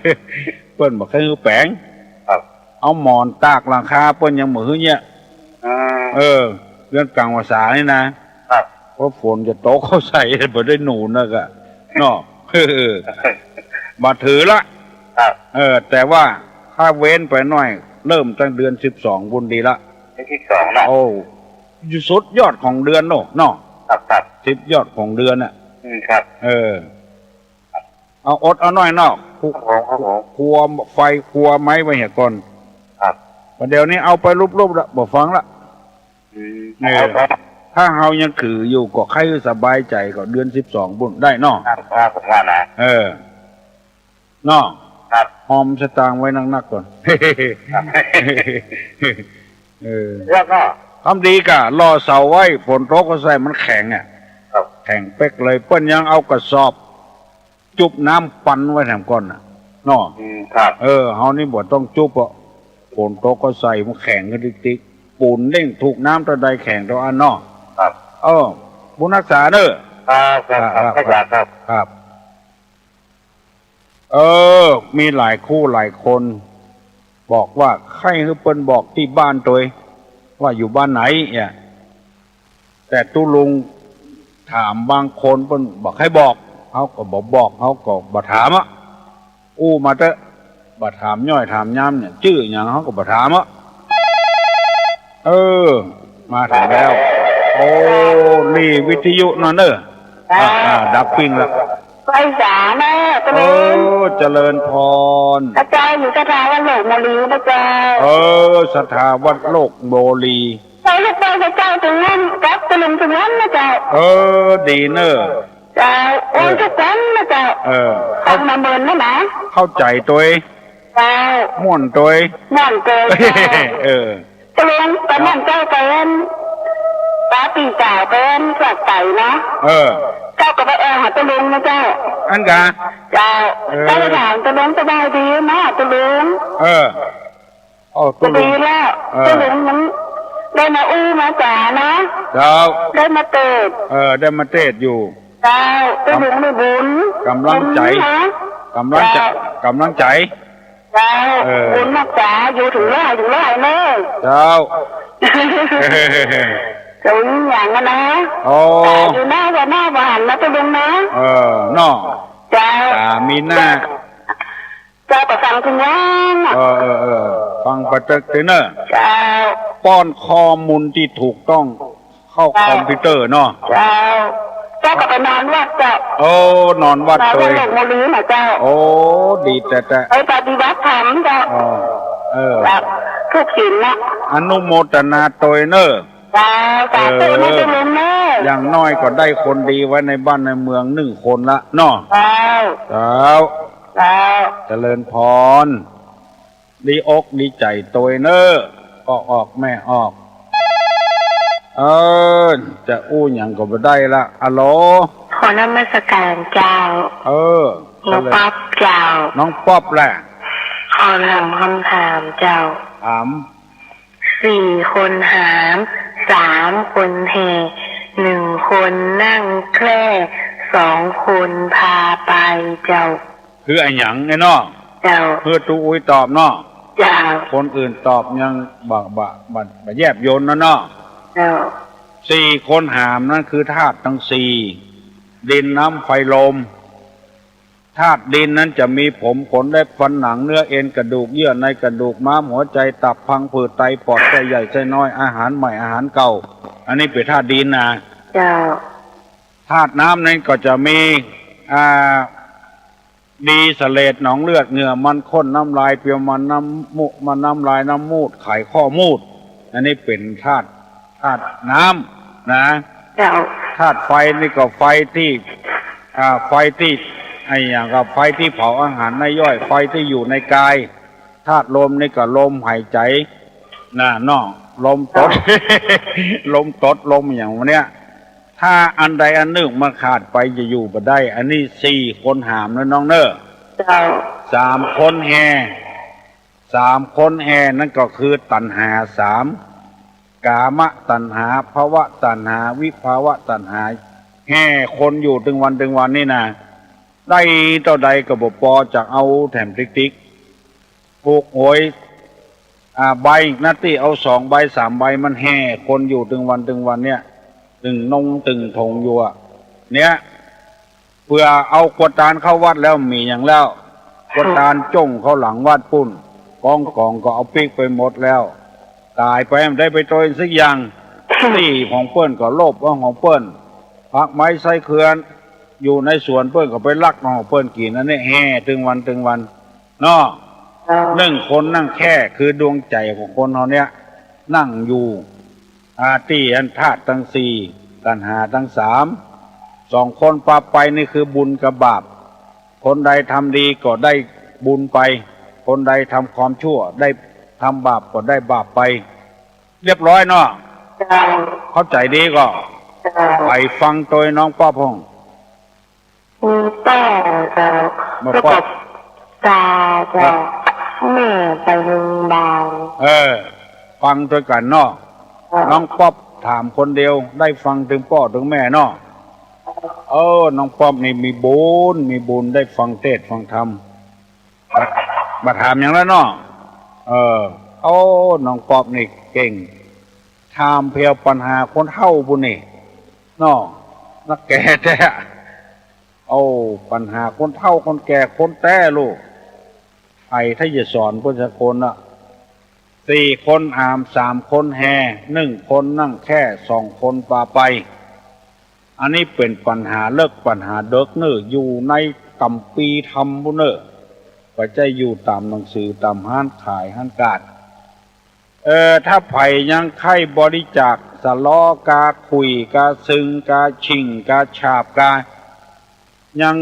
ำ เปิ้นบ่ใค่หื้อแป๋ง ครับ เอาหมอนตากหลังคาเปิ้นยังบ่หื้อเนี่ย อ่า เออ เดือนกลางพรรษานี่นะ ครับ เพราะฝนจะตกเข้าใส่ บ่ได้หนุนนะก่ะ เนาะ เออ บ่ถือละ ครับ เออ แต่ว่าถ้าเว้นไปหน้อย เริ่มตั้งเดือนสิบสองปู้นดีละ เดือนสิบสองนะ โอ้ สุดยอดของเดือนเนาะ เนาะ ครับ ครับ สุดยอดของเดือนน่ะ อืม ครับ เออ เอาอดเอาหน้อยเนาะ ครัว ครับผม ครับผม ครัวไฟครัวไม้ไว้เหียก่อน ครับ บ่าเดี่ยวนี้เอาไปลุบๆ ละ บ่ฟังละ อืม เออ ครับ ถ้าเฮายังถืออยู่ก็ใค่สบายใจ๋ก็เดือนสิบสองปู้นได้เนาะ ครับ ครับ ผมว่านะ เออ เนาะ ครับ หอมสตางค์ไว้นักๆ ก่อน ครับ เออ แล้วก็ ทำดีก่ะ ล่อเสาไว้ ฝนตกก็ใส่มันแข็งอะ ครับ แข็งเป๊กเลย เปิ้นยังเอากระสอบ จุบน้ำปันไว้แถมก่อนน่ะ เนาะ อืม ครับ เออ เฮานี่บ่ต้องจุบอะ ฝนตกก็ใส่มันแข็งขึ้นติ๊กๆ ปูนเด้งถูกน้ำเต้าใดแข็งเต้าอั้นเนาะ ครับ เออ บุญรักษาเน่อ ครับ ครับ ครับ ครับ ครับ ครับ ครับ เออ มีหลายคู่หลายคน บอกว่าใค่หื้อเปิ้นบอกตี้บ้านตวย ว่าอยู่บ้านไหนเนี่ย แต่ตุ๊ลุงถามบางคนเปิ้นบ่ใค่บอก เฮาก็บ่บอก เฮาก็บ่ถามอะ อู้มาเต๊อะ บ่ถามย้อยถามยามเนี่ย จื้อหยังเฮาก็บ่ถามอะ เออ มาถึงแล้ว โอ้ นี่วิทยุนั่นเน่อ อ่า อ่า ดับปิ้งละ ไพศาลนะ เจริญ เออ เจริญพร ข้าเจ้าอยู่ศรัทธาวัดโลกโมลีนะเจ้า เออ ศรัทธาวัดโลกโมลี ไปลูกบ้านข้าเจ้าตรงนั้น กับตะลุงตรงนั้นนะเจ้า เออ ดีเน่อ เจ้า โอนทุกวันนะเจ้า เออ ตังค์มาเมินนะนะ เข้าใจ๋ตวย เจ้า ม่วนตวย ม่วนตวย เจ้า เออ ตุ๊ลุง ต๋อนนั้นเจ้าไปอัน ปาปี้จ๋าวไปอันฝากไต๋นะ เออ เจ้าก็ไปแอ่วหาตุ๊ลุงนะเจ้า อั้นกา เจ้า เออ เจ้าไปถามตุ๊ลุงสบายดีนะตุ๊ลุง เออ โอ้ ตุ๊ลุง ก็ดีแล้ว เออ ตุ๊ลุงมันได้มาอู้มาจ๋านะ เจ้า ได้มาเตศน์ เออ ได้มาเตศน์อยู่ เจ้า ตุ๊ลุงได้บุญ ก๋ำลังใจ๋ บุญนะ ก๋ำลังใจ๋ เจ้า ก๋ำลังใจ๋ เจ้า เออ บุญนักจ๋า อยู่เถิงร้อย เถิงร้อยเน่อ เจ้า เถิงอย่างนั้นนะ โอ้ จ๋าอยู่หน้าวัดหน้าบ้านนะตุ๊ลุงนะ เออ เนาะ เจ้า จ๋ามีหน้า เจ้าก็ฟังทุกวันน่ะ เออ เออ เออ ฟังปะตึกตึเน่อ เจ้า ป้อนข้อมูลตี้ถูกต้องเข้า เจ้า คอมพิวเตอร์เนาะ เจ้า เจ้าก็ไปนอนวัดเจ้า โอ้ นอนวัด นอนวัด โตย หลวงปู่ลือน่ะเจ้า โอ้ ดีแต๊ๆ ไปปฏิบัติธรรมเจ้า อ๋อ เออ แบบทุกศีลน่ะ อนุโมทนาโตยเน่อ เจ้า สาธุ เออ นะตุ๊ลุงเน่อ อย่างน้อยก็ได้คนดีไว้ในบ้านในเมืองหนึ่งคนละเนาะ เจ้า เจ้า เจ้า เจริญพร ดีอกดีใจ๋โตยเน่อ ก็ออกแม่ออก เออ จะอู้หยังก็บ่ได้ละ อะโหล ขอนมัสการเจ้า เออ น้องป๊อปเจ้า น้องป๊อปแหละ ขอถามคำถามเจ้า ถาม สี่คนหาม สามคนแห่ หนึ่งคนนั่งแคร่ สองคนพาไปเจ้า คืออะหยังเนี่ยเนาะ เจ้า เพื่อตุ๊อุ้ยตอบเนาะ เจ้า คนอื่นตอบยังบ่ บ่ บ่ บ่แยบยลนะเนาะ เจ้า สี่คนหามนั้นคือธาตุตังสี่ ดินน้ำไฟลม ธาตุดินนั้นจะมีผมขนเล็บฟันหนังเนื้อเอ็นกระดูกเยื่อในกระดูกม้ามหัวใจตับพังผืดไตปอดไส้ใหญ่ไส้น้อยอาหารใหม่อาหารเก่า อันนี้เป๋นธาตุดินนะ เจ้า ธาตุน้ำนั้นก็จะมี อ่า ดีเสลดหนองเลือดเหงื่อมันข้นน้ำลายเปรียวมันน้ำมูกมันน้ำลายน้ำมูดไขข้อมูด อันนี้เป๋นธาตุ ธาตุน้ำนะ เจ้า ธาตุไฟนี่ก็ไฟตี้ อ่า ไฟตี้ ไอ้หยังก็ไฟตี้เผาอาหารในย่อย ไฟตี้อยู่ในกาย ธาตุลมนี่ก็ลมหายใจ๋ นะเนาะ ลมตด ลมตด ลมอะหยังวะเนี่ย ถ้าอันใดอันนึ่งมันขาดไปจะอยู่บ่ได้ อันนี้สี่คนหามนะน้องเน่อ เจ้า สามคนแห่ สามคนแห่นั้นก็คือตัณหาสาม กามตัณหา ภวตัณหา วิภวตัณหา แห่คนอยู่ตึงวันตึงวันนี่นะ ได้เต้าใดก็บ่ปอ จักเอาแถมติ๊กๆ ถูกหวย อ่า ใบนัดตี้เอาสองใบสามใบ มันแห่คนอยู่ตึงวันตึงวันเนี่ย ตึงนงตึงถงอยู่อะ เนี่ย เปื้อเอาขวดตานเข้าวัดแล้วมีหยังแล้ว ขวดตานจ้งเข้าหลังวัดปู๊น กองกองก็เอาปิ๊กไปหมดแล้ว ต๋ายไปบ่ได้ไปโตยสักอย่าง ตี้ของเปิ้นก็โลภเอาของเปิ้น ผักไม้ไส้เดือน อยู่ในสวนเปิ้นก็ไปลักเอาของเปิ้นกิ๋น อันนี้แห่ตึงวันตึงวัน เนาะ เจ้า นึ่งคนนั่งแคร่คือดวงใจ๋ของคนเฮาเนี่ย นั่งอยู่ อ่า ตี้อันธาตุตังสี่ ตัณหาตังสาม สองคนปาไปนี่คือบุญกับบาป คนใดทำดีก็ได้บุญไป คนใดทำความชั่วได้ ทำบาปก็ได้บาปไป เรียบร้อยเนาะ เจ้า เข้าใจ๋ดีก่อ เจ้า ไปฟังโตยน้องป๊อปพ่อง มีป้อเจ้า มา แล้วก็ ป้อ ตาเจ้า ครับ แม่ไปโรงพยาบาล เออ ฟังตวยกั๋นเนาะ ครับ น้องป๊อปถามคนเดียว ได้ฟังตึงป้อตึงแม่เนาะ เออ น้องป๊อปนี่มีบุญ มีบุญได้ฟังเทศน์ฟังธรรม บ่ บ่ถามหยังแล้วเนาะ เออ โอ้ น้องป๊อปนี่เก่ง ถามเปียงปัญหาคนเฒ่าปู๊นนี่ เนาะ นักแก่แต๊ โอ้ ปัญหาคนเฒ่าคนแก่คนแต๊ลูก ใผถ้าจะสอนเปิ้นสักคนน่ะ สี่คนหาม สามคนแห่ นึ่งคนนั่งแคร่ สองคนปาไป อันนี้เป๋นปัญหาเลิก ปัญหาเดิกเน่อ อยู่ในกัมภีร์ธรรมปู๊นเน่อ บ่ใจ้อยู่ต๋ามหนังสือ ต๋ามฮ้านขายฮ้านก๋าน เออ ถ้าใผยังใค่บริจาคสะเลาะกา ขุยกา ซึงกา ชิ่งกา ฉาบกา ยัง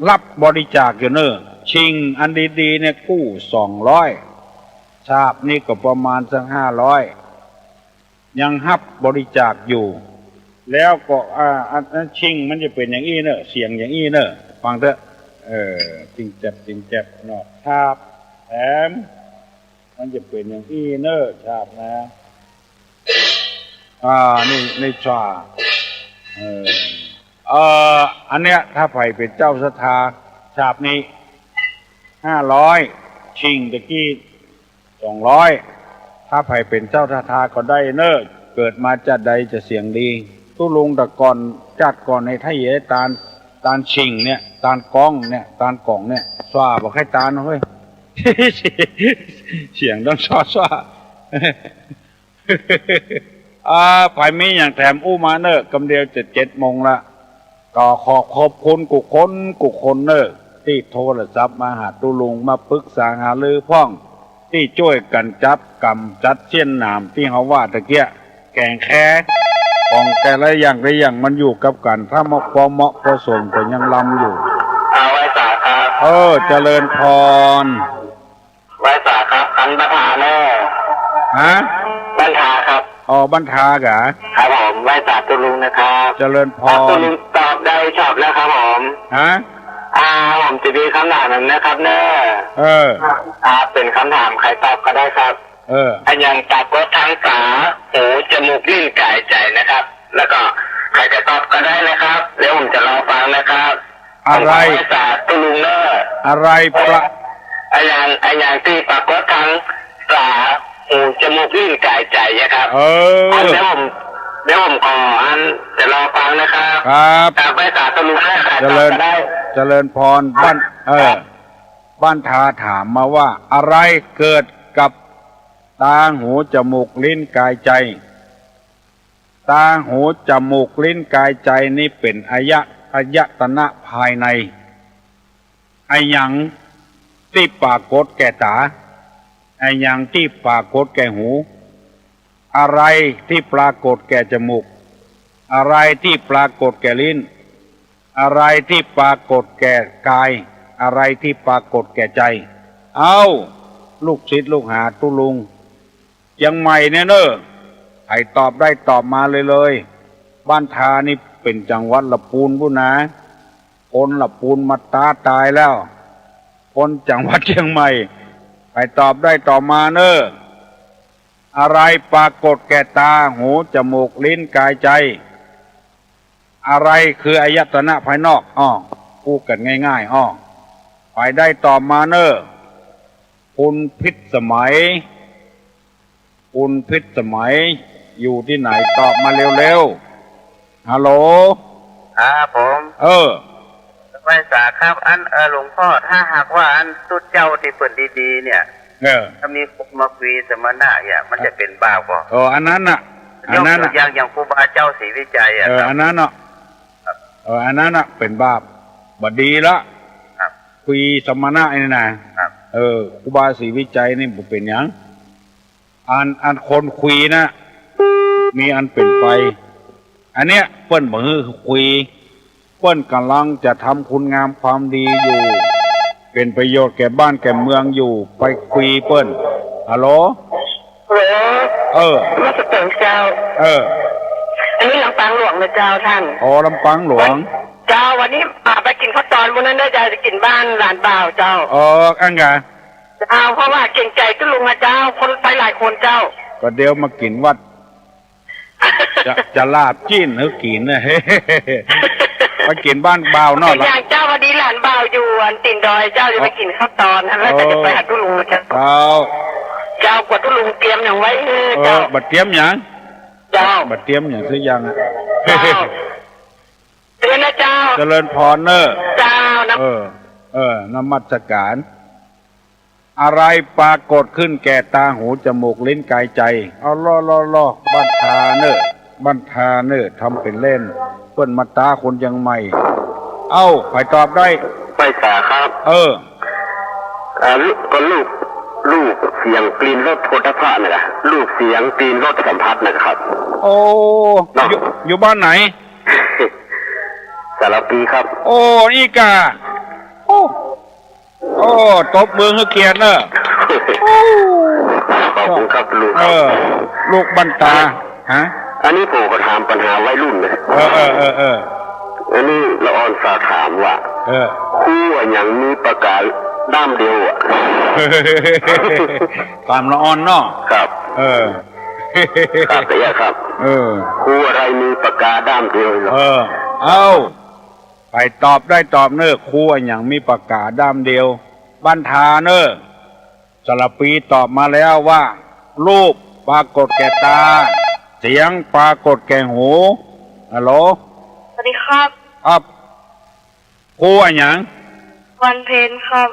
ฮับบริจาคอยู่เน่อ ชิ่งอันดีๆ เนี่ยกู้สองร้อย ฉาบนี่ก็ประมาณสักห้าร้อย ยังฮับบริจาคอยู่ แล้วก็ อ่า อันนั้นชิงมันจะเป๋นอย่างอี้เน่อ เสียงอย่างอี้เน่อ ฟังเต๊อะ เออ จิงแจ็บ จิงแจ็บ นอกฉาบ แถม มันจะเป๋นอย่างอี้เน่อ ฉาบนะ อ่า นี่ นี่ฉาบ เออ เอ่อ อันเนี้ย ถ้าใผเป๋นเจ้าศรัทธา ฉาบนี้ ห้าร้อย ชิงตะกี้ สองร้อย ถ้าใผเป๋นเจ้าศรัทธาก็ได้เน่อ เกิดมาจาติใดจะเสียงดี ตุ๊ลุงแต่ก่อน จาติก่อนในไทยเยตาน ตานชิงเนี่ย ตานก้องเนี่ย ตานก๋องเนี่ย สว่าบ่ใค่ตานเฮ้ย เสียงดังสว่าสว่า อ่า ใผมีอย่างแถมอู้มาเน่อ กำเดียวจะเจ็ดโมงละ ก็ขอขอบคุณกู้คนกู้คนเน่อ ตี้โทรศัพท์มาหาตุ๊ลุง มาปรึกษาหารือพ่อง ตี้จ้วยกั๋นจับก๋ำจัดเสี้ยนหนามตี้เฮาว่าตะเกียะ แก๋งแค้ของแต่ละอย่างละอย่างมันอยู่กับกั๋น ถ้าเหมาะ พอเหมาะพอสมก็ยังลำอยู่ อ่า ไหว้สาครับ เออ เจริญพร ไหว้สาครับ อันบัณฑาเน่อ ฮะ บัณฑาครับ อ๋อ บัณฑากา ครับผม ไหว้สาตุ๊ลุงนะครับ เจริญพร ถ้าตุ๊ลุงตอบได้ฉาบแล้วครับผม ฮะ อ่า ผมจะมีกำถามหนึ่งนะครับเน่อ เออ อ่า เป๋นกำถามใผตอบก็ได้ครับ เออ อะหยังปรากฏตางต๋า หู จมูก ลิ้น ก๋าย ใจ๋นะครับ แล้วก็ใผจะตอบก็ได้นะครับ เดี๋ยวผมจะรอฟังนะครับ อะไร ผมขอไหว้สาตุ๊ลุงเน่อ อะไรปรา- อะหยัง อะหยังตี้ปรากฏตางต๋า หู จมูก ลิ้น ก๋าย ใจ๋อะครับ เออ อันเดี๋ยวผม เดี๋ยวผมขออันจะรอฟังนะครับ ครับ กราบไหว้สาตุ๊ลุงเน่อ ใผตอบก็ได้ เจริญ เจริญพร บัณ- เออ ครับ บัณฑาถามมาว่า อะไรเกิดกับตา หู จมูก ลิ้น ก๋าย ใจ๋ ตา หู จมูก ลิ้น ก๋าย ใจ๋ นี้เป๋นอายะ- อายตนะภายใน อะหยังตี้ปรากฏแก่ต๋า อะหยังตี้ปรากฏแก่หู อะไรตี้ปรากฏแก่จมูก อะไรตี้ปรากฏแก่ลิ้น อะไรตี้ปรากฏแก่ก๋าย อะไรตี้ปรากฏแก่ใจ๋ เอ้า ลูกศิษย์ลูกหาตุ๊ลุง เจียงใหม่เนี่ยเน่อ ใผตอบได้ตอบมาเลยเลย บัณฑานี่เป๋นจังหวัดละปูนปู้นนา คนละปูนมาต๊าต๋ายแล้ว คนจังหวัดเจียงใหม่ ใผตอบได้ตอบมาเน่อ อะไรปรากฏแก่ตา หู จมูก ลิ้น ก๋าย ใจ๋ อะไรคืออายตนะภายนอก อ้อ อู้กั๋นง่ายๆ อ้อ ใผได้ตอบมาเน่อ คุณพิษสมัย คุณพิษสมัย อยู่ตี้ไหน ตอบมาเร็วๆ ฮัลโหล ครับผม เออ ไหว้สาครับ อัน เออ หลวงพ่อ ถ้าหากว่าอันตุ๊เจ้าตี้เปิ้นดีๆ เนี่ย เออ ถ้ามีคนมาคุยสมณะเนี่ย มันจะเป๋นบาปบ่ เออ อันนั้นน่ะ อันนั้นน่ะ ยกตัวอย่าง อย่างครูบาเจ้าศรีวิชัยอะ เออ ครับ อันนั้นน่ะ ครับ เออ อันนั้นน่ะเป๋นบาป บ่ดีละ ครับ คุยสมณะนี่นะ ครับ เออ ครูบาศรีวิชัยนี่บ่เป๋นหยัง อัน อันคนคุยนะ มีอันเป๋นไป อันเนี้ยเปิ้นบ่หื้อคุย เปิ้นก่ำลังจะทำคุณงามความดีอยู่ เป๋นประโยชน์แก่บ้านแก่เมืองอยู่ ไปคุยเปิ้น ฮัลโหล ฮัลโหล เออ นมัสก๋านเจ้า เออ อันนี้ลำปางหลวงนะเจ้าต้าน อ๋อ ลำปางหลวง เจ้า วันนี้ อ่า ไปกิ๋นข้าวตอน มื้อนั้นได้จะกิ๋นบ้านหลานบ่าวเจ้า อ๋อ อั้นกา เจ้า เพราะว่าเกรงใจ๋ตุ๊ลุงนะเจ้า คนไปหลายคนเจ้า ก็เดี๋ยวมากิ๋นวัด จะ จะลาบจี๋นหื้อกิ๋นนะ ไปกิ๋นบ้านบ่าวเนาะ อย่างเจ้า พอดีหลานบ่าวอยู่อันตี๋นดอยเจ้า จะไปกิ๋นข้าวตอน แล้วก็จะไปหาตุ๊ลุงนะเจ้า เจ้า เจ้า กั๋วตุ๊ลุงเตรียมหยังไว้หื้อ เออ เจ้า บ่เตรียมหยัง เจ้า บ่เตรียมหยังสักอย่างอะ เจ้า เจริญนะเจ้า เจริญพรเน่อ เจ้า นะ เออ เออ นมัสก๋าน อะไรปรากฏขึ้นแก่ตา หู จมูก ลิ้น ก๋าย ใจ๋ เอา ล่อ ล่อ ล่อ บัณฑาเน่อ บัณฑาเน่อ ทำเป๋นเล่น เปิ้นมาต๊าคนเจียงใหม่ เอ้า ใผตอบได้ ไหว้สาครับ เออ อ่า ลูก ก็ลูก รูป เสียง กลิ่น รส โผฏฐัพพะน่ะ รูป เสียง กลิ่น รส สัมผัสน่ะครับ โอ้ เนาะ อยู่ อยู่บ้านไหน สารพีครับ โอ้ นี่กา โอ้ โอ้ ตบมือหื้อเกียรติเน่อ ขอบคุณครับลุงครับ เออ ลูกบัณฑา ฮะ อันนี้ผมก็ถามปัญหาวัยรุ่นนะ เออ เออ เออ เออ อันนี้ละอ่อนสาถามว่า เออ ฮู้อะหยังมีปากกาด้ามเดียวอะ ถามละอ่อนเนาะ ครับ เออ ครับ เตี้ยครับ เออ ฮู้อะไรมีปากกาด้ามเดียวเหรอ เออ เอ้า ใผตอบได้ตอบเน่อ ฮู้อะหยังมีปากกาด้ามเดียว บ้านทาเน่อ สารภีตอบมาแล้วว่า รูปปรากฏแก่ตา เสียงปรากฏแก่หู ฮัลโหล สวัสดีครับ ครับ ฮู้อะหยัง วันเพ็ญครับ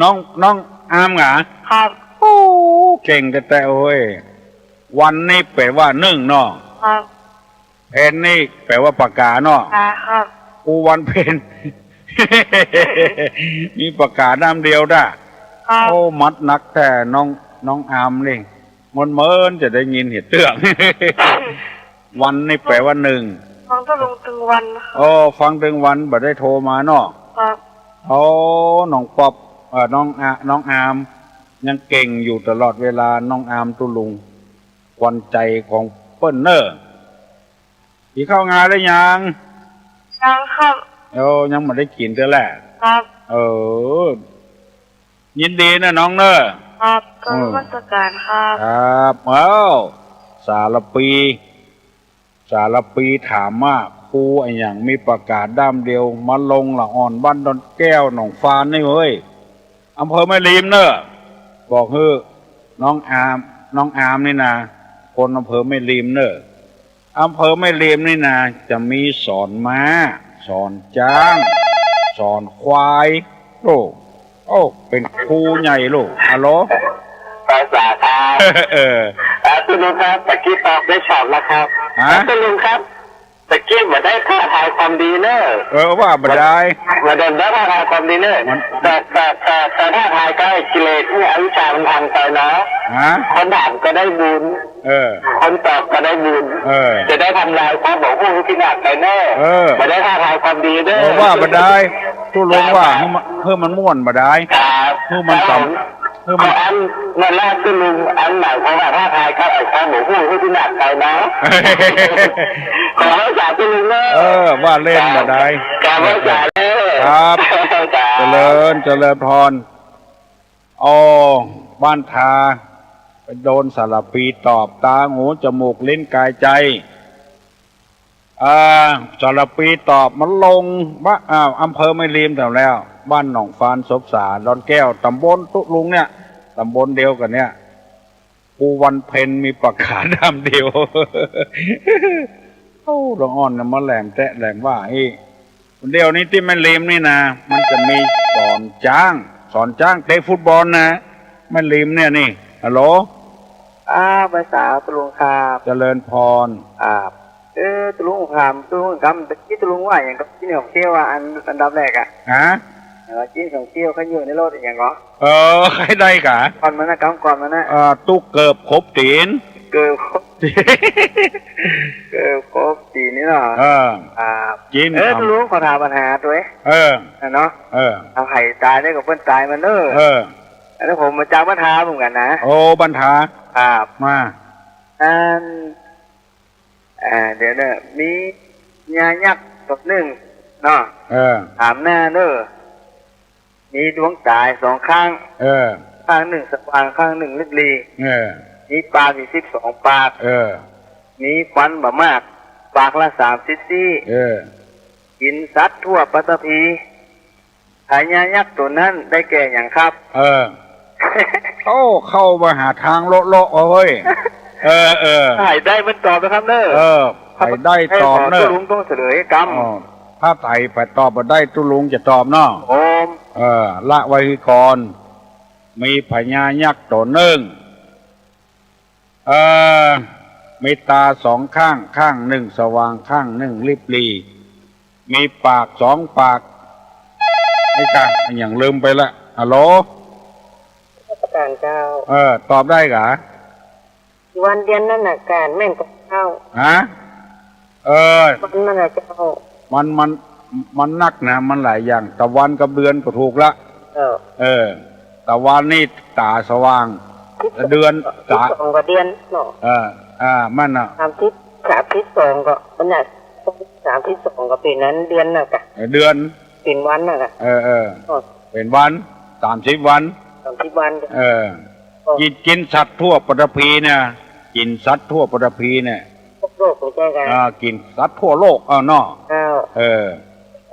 น้อง น้องอามหรอ ครับ โอ้ เก่งแต๊ๆ เฮ้ย วันนี่แปลว่านึ่งเนาะ ครับ เพ็ญนี่แปลว่าปากกาเนาะ ปากกาครับ ฮู้วันเพ็ญ มีปากกาด้ามเดียวด้า ครับ โอ้ มัดนักแต๊น้อง น้องอามนี่ เมินๆ จะได้ยินเหียเตื้อง วันนี่แปลว่านึ่ง ฟังตุ๊ลุงตึงวันครับ โอ้ ฟังตึงวัน บ่ได้โทรมาเนาะ ครับ โอ้ น้องป๊อป เอ่อ น้องอา น้องอาม ยังเก่งอยู่ตลอดเวลา น้องอามตุ๊ลุง ขวัญใจของเปิ้นเน่อ กิ๋นข้าวงาแล้วยัง ยังครับ โอ้ ยังบ่ได้กิ๋นเตื้อแหละ ครับ เออ ยินดีเน่อน้องเน่อ ครับ กราบนมัสการครับ ครับ เอ้า สารภี สารภีถามว่า ฮู้อะหยังมีปากกาด้ามเดียว มาลงละอ่อนบ้านดอนแก้วหนองฟานนี่เฮ้ย อำเภอแม่ริมเน่อ บอกหื้อน้องอาม น้องอามนี่นา คนอำเภอแม่ริมเน่อ อำเภอแม่ริมนี่นา จะมีสอนม้า สอนจ๊าง สอนควาย โอ้ โอ้ เป๋นครูใหญ่ลูก ฮัลโหล ภาษาครับ เออ ครับ ตุ๊ลุงครับ ตะกี้ตอบได้ฉาบแล้วครับ ฮะ ตุ๊ลุงครับ ตะกี้บ่ได้ท้าทายความดีเน่อ เออ ว่าบ่ได้ บ่ได้ท้าทายความดีเน่อ มัน แต่ แต่ แต่ แต่ท้าทายก็ไอ้กิเลสนี่อวิชชามันพังไปเนาะ ฮะ คนถามก็ได้บุญ เออ คนตอบก็ได้บุญ เออ จะได้ทำลายความบ่ฮู้พินาศไปเน่อ เออ บ่ได้ท้าทายความดีเน่อ เออ ว่าบ่ได้ ตุ๊ลุงว่า ครับ หื้อมัน หื้อมันม่วนบ่ได้ ครับ หื้อมัน ครับผม สำ หื้อมัน อัน นั่นแหละตุ๊ลุง อันหมายความว่าท้าทายกับไอ้ความบ่ฮู้พินาศไปเนาะ ขอรักษาตุ๊ลุงเน่อ เออ ว่าเล่นบ่ได้ ครับ รักษาเน่อ ครับ ครับ เจริญ เจริญพร อ้อ บ้านทา ไปโดนสารภีตอบ ตา หู จมูก ลิ้น กาย ใจ๋ อ่า สารภีตอบ มันลงบ้า อ่า อำเภอแม่ริมแถวแล้ว บ้านหนองฟาน สบสา ดอนแก้ว ต๋ำบลตุ๊ลุงเนี่ย ต๋ำบลเดียวกั๋นเนี่ย ฮู้วันเพ็ญมีปากกาด้ามเดียว โอ้ ละอ่อนน่ะมาแหลมแต๊แหลมว่าอี้ เดี๋ยวนี้ตี้แม่ริมนี่นา มันจะมีสอนจ๊าง สอนจ๊างเตะฟุตบอลนะ แม่ริมเนี่ยนี่ ฮัลโหล อ่า ภาษาตุ๊ลุงครับ เจริญพร ครับ เออ ตุ๊ลุงครับ ตุ๊ลุงกำ ตะกี้ตุ๊ลุงว่าอะหยังก็ กิ๋นของเคี้ยวอะ อัน อันดับแรกอะ ฮะ เออ กิ๋นของเคี้ยว ขะเหยี่ยวในรถอะหยังก็ เออ ใค่ได้กา ก่อนมันนะ กำก่อนมันนะ เอ่อ ตุ๊กเกิบขบตี๋น เกิบขบ เกิบขบตี๋นนี่เนาะ เออ ครับ กิ๋น เออ ครับ ตุ๊ลุงขอถามปัญหาตวย เออ น่ะเนาะ เออ เอาใผตายเนี่ยก็เปิ้นตายมันเน่อ เออ อันนี้ผมมาจากบ้านทาเหมือนกั๋นนะ โอ้ บ้านทา ครับ มา อัน อ่า เดี๋ยวเน่อ มีพญายักษ์ตั๋วนึ่งเนาะ เออ สามหน้าเน่อ มีดวงต๋าสองข้าง เออ ข้างนึ่งสว่าง ข้างนึ่งลึกลี้ เออ มีปากอยู่สิบสองปาก เออ มีฟันบ่มาก ปากละสามสิบซี่ เออ กิ๋นสัตว์ทั่วปัตตภี พญายักษ์ตั๋วนั้นได้แก่หยังครับ เออ โอ้ เข้ามาหาตางเลาะๆ เฮ้ย เออ เออ ใผได้มันตอบนะครับเน่อ เออ ใผได้ตอบเน่อ ตุ๊ลุงต้องเสนอกำ อ๋อ ถ้าใผ ใผตอบบ่ได้ตุ๊ลุงจะตอบเนาะ ผม เออ ละไว้ก่อน มีพญายักษ์ตั๋วนึ่ง เอ่อ มีต๋าสองข้าง ข้างนึ่งสว่าง ข้างนึ่งลิบหรี่ มีปากสองปาก นี่กะ อะหยังลืมไปละ ฮัลโหล นมัสการเจ้า เออ ตอบได้กา วันเดือนนั่นน่ะ กาแม่นกาเจ้า ฮะ เออ วันมันน่ะเจ้า มัน มัน มันนักนะ มันหลายอย่าง ตะวันกับเดือนก็ถูกละ เออ เออ ตะวันนี่ต๋าสว่าง เดือน สามสิบสองก็เดือนเนาะ เออ อ่า มันน่ะ สามสิบ สามสิบสองก็ มันน่ะ สามสิบสองก็เป๋นอันเดือนน่ะกะ เออ เดือน เป๋นวันน่ะกะ เออ เออ อ๋อ เป๋นวัน สามสิบวัน สามสิบวัน เออ อ๋อ กิ๋น กิ๋นสัตว์ทั่วปฐพีเนี่ย กิ๋นสัตว์ทั่วปฐพีเนี่ย พวกโลกไม่ใช่กัน อ่า กิ๋นสัตว์ทั่วโลก เอาเนาะ อ้าว เออ